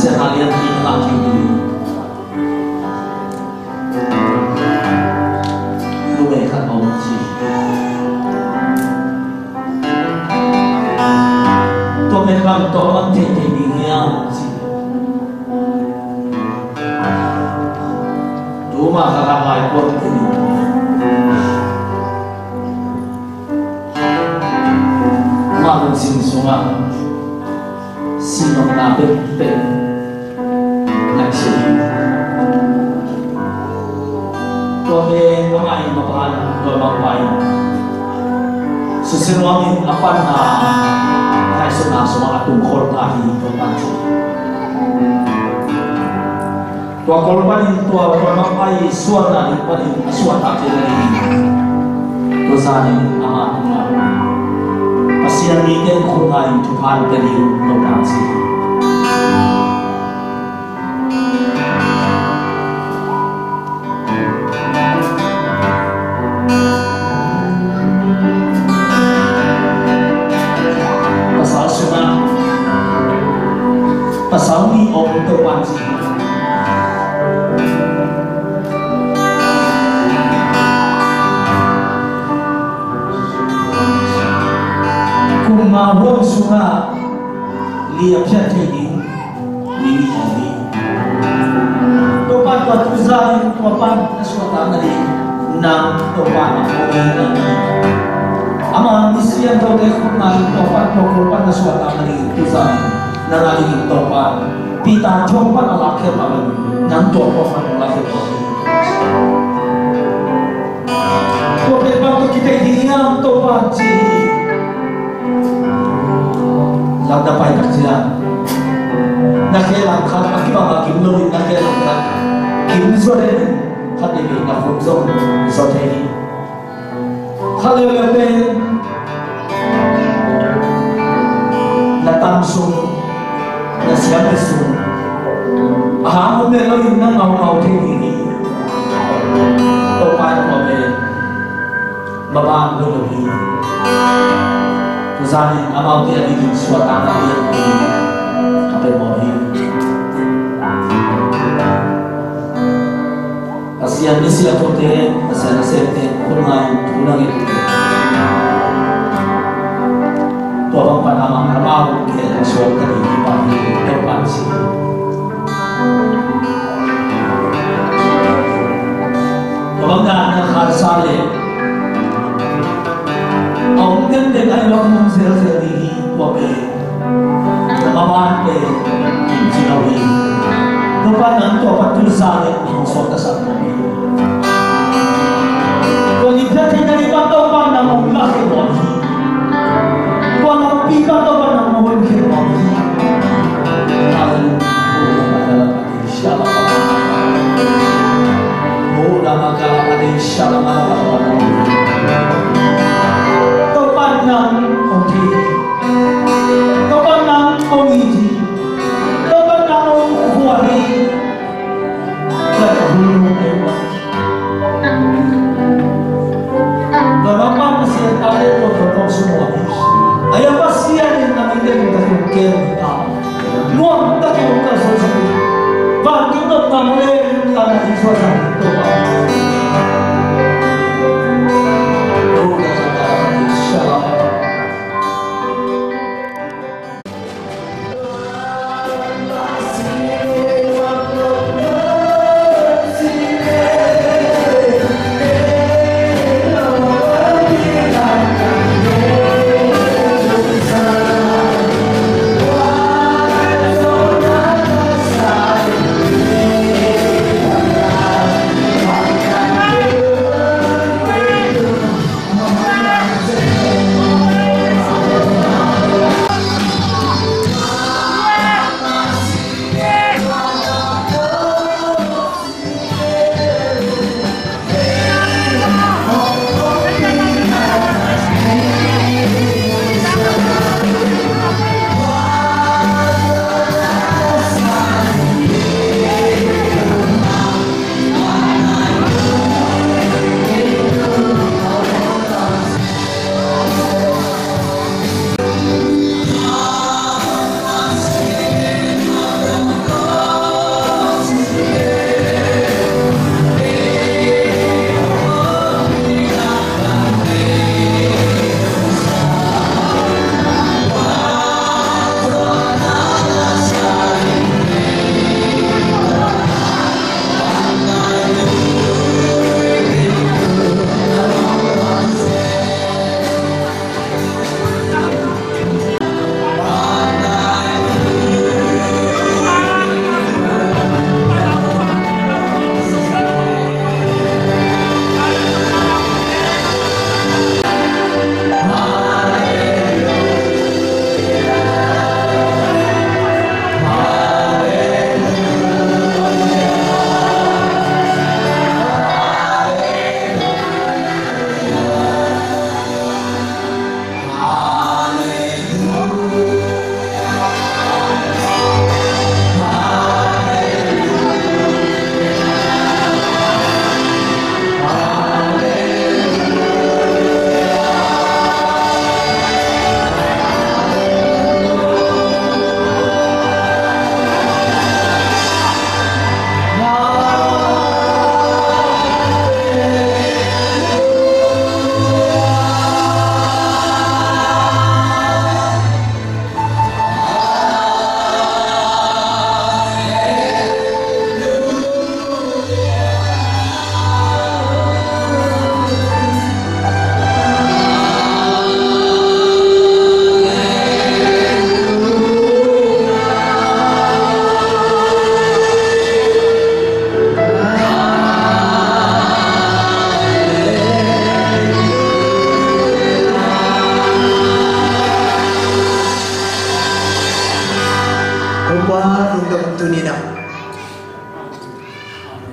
Pasian a lian hi na ngah ding hi. Numei khat a om ci. Tua pen bang tawh man thei thei ding hiam ci. Tuma kha kha lai kuan thei ding. Mah lungsim sungah sinopna bekbek ngaihsun hi. Tua pen amah in mapan tua mangpa in susia nuamin a panna ngaihsutna sungah a tungkhol ta hi tua pan ci. Tua kol panin tua, tua mangpa i sualna ding panin a suahtak kei nading. Tua zanin amah tungah Pasian mite in khut ngai in thupha pia ding Topa ci. Pasal sungah pasal nih om Topa ci. Kum nga huam sungah li a phiat thei ding mi nih om hi. Topa tua tu zanin tua pan na suahtak nading nang Topa na om hi. Ama mi siangthote khut ngai in tua pan tua kol pan na suahtak nading tu zanin nang a dingin Topa Peter thong pan a lakkhia mah bangin nang tua pan a lakkhia mah hi. Tua pen bang tawh kithei ding hiam Topa ci hi. Lamdang pai tak ciang na khe lam khat a kibang a kim lo in na khe lam khat kim zaw den in khat vei vei na khut zong zaw thei hi. Khat leuleu pen na tam sung, na siam na sung a hang om le lo in na ngaungau thei ding hi. Topa in tua pen maban lo lo hi. Tuzanin amaute a dingin suahtakna lian a pia mawk hi. Pasian misiangthote, Pasian nasemte, khut ngai in thu na nget uh teh, tua bang pan amah amau ke a suak ta ding hi pah hi. Topa si tua bang dan na khansa le a om denden a i lawm mong zelzel ding hi. Tua pen na maban pen kim ci lo hi. Topa nang tua pan tu zanin hong sawltasak mawk hi. Tua ni phiat theihna ni pan Topa nang hong lakkhia mawk hi. Tua lampi pan Topa nang hong honkhia mawk hi. Halleluiah. Topa nang hong thei hi. Topa nang hong it hi. Topa nang hong khual hi. Tua ka hun nung ei ua. Tua Topa Pasian tate tua tua tua sung ua hi. Ahi a Pasian in nang in ding ka tung ken hi ta. Nuam takin hong kalsuan sak in. Vantung nopna mawk leng tangah hong suaksak in Topa.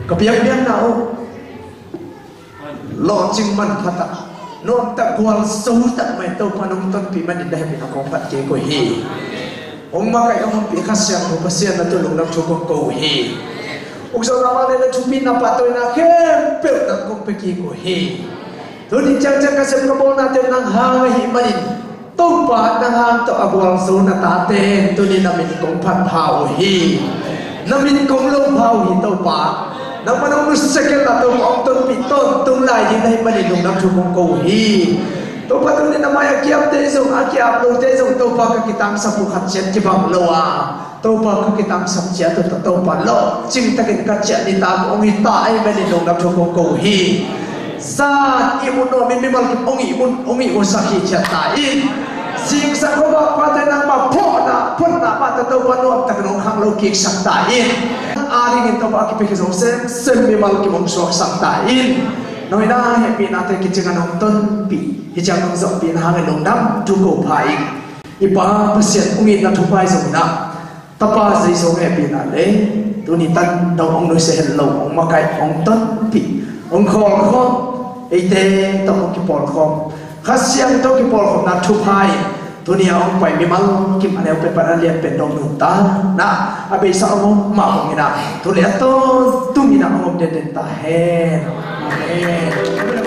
Ka biakpiakna uh lawhcing manpha tak, nuamtak gualzo tak mai Topa nong tonpih manin na hehpihna kong phat kik uh hi. Hong makaih hong ompih Kha Siangtho Pasian na tun lungdam thu kong ko uh hi. Ukzawhna mah le na thupina pahtawina khempeuh nang kong pia kik uh hi. Tuni ciangciang ka sem ka bawlnate nang hang ahih manin Topa nang hang tawh a gualzo na tate in tuni na min kong phat pha uh hi. Na min kong lo pha uh hi Topa. Nangmah nong nusia kei la Topa hong tonpih tawntung lai ding na hih manin lungdam thu kong ko uh hi. Topa tuni na mai a kiamte zong a kiam lote zong Topa ka kitangsap uh khat ciat kibang lo a Topa ka kitangsap ciat uh tawh Topa lawhcing takin ka ciah nitak hong hi ta ahih manin lungdam thu kong ko uh hi. Zan ihmu nuamin mimal kim hong ihmu hong ihmusak hi ciat ta in. Zingsang khuavak pate nangmah phawkna phawkna mah tawh Topa nuamtakin hong khanglo kiksak ta in. Nang a dingin Topa a kipiak hi zong semsem mimal kim hong suaksak ta in. Nawhna hehpihnate kicing a nong tonpih hi ciang nong zawhpihna hangin lungdam thu ko pha in. I Pa Pasian hong itna thupha hi zong na Tapa Jesu hong hehpihna le tuni tan dong hong nusia het lo hong makaih hong tonpih hong khawlkhawm eite tawh hong kipawlkhawm Kha Siangtho kipawlkhawmna thupha in tuni a hong pai mimal kim a neu pen pan a lian pen dong nuntakna a beisa hong om mah bangin a tu le a tawntung in a hong om denden ta hen. Amen.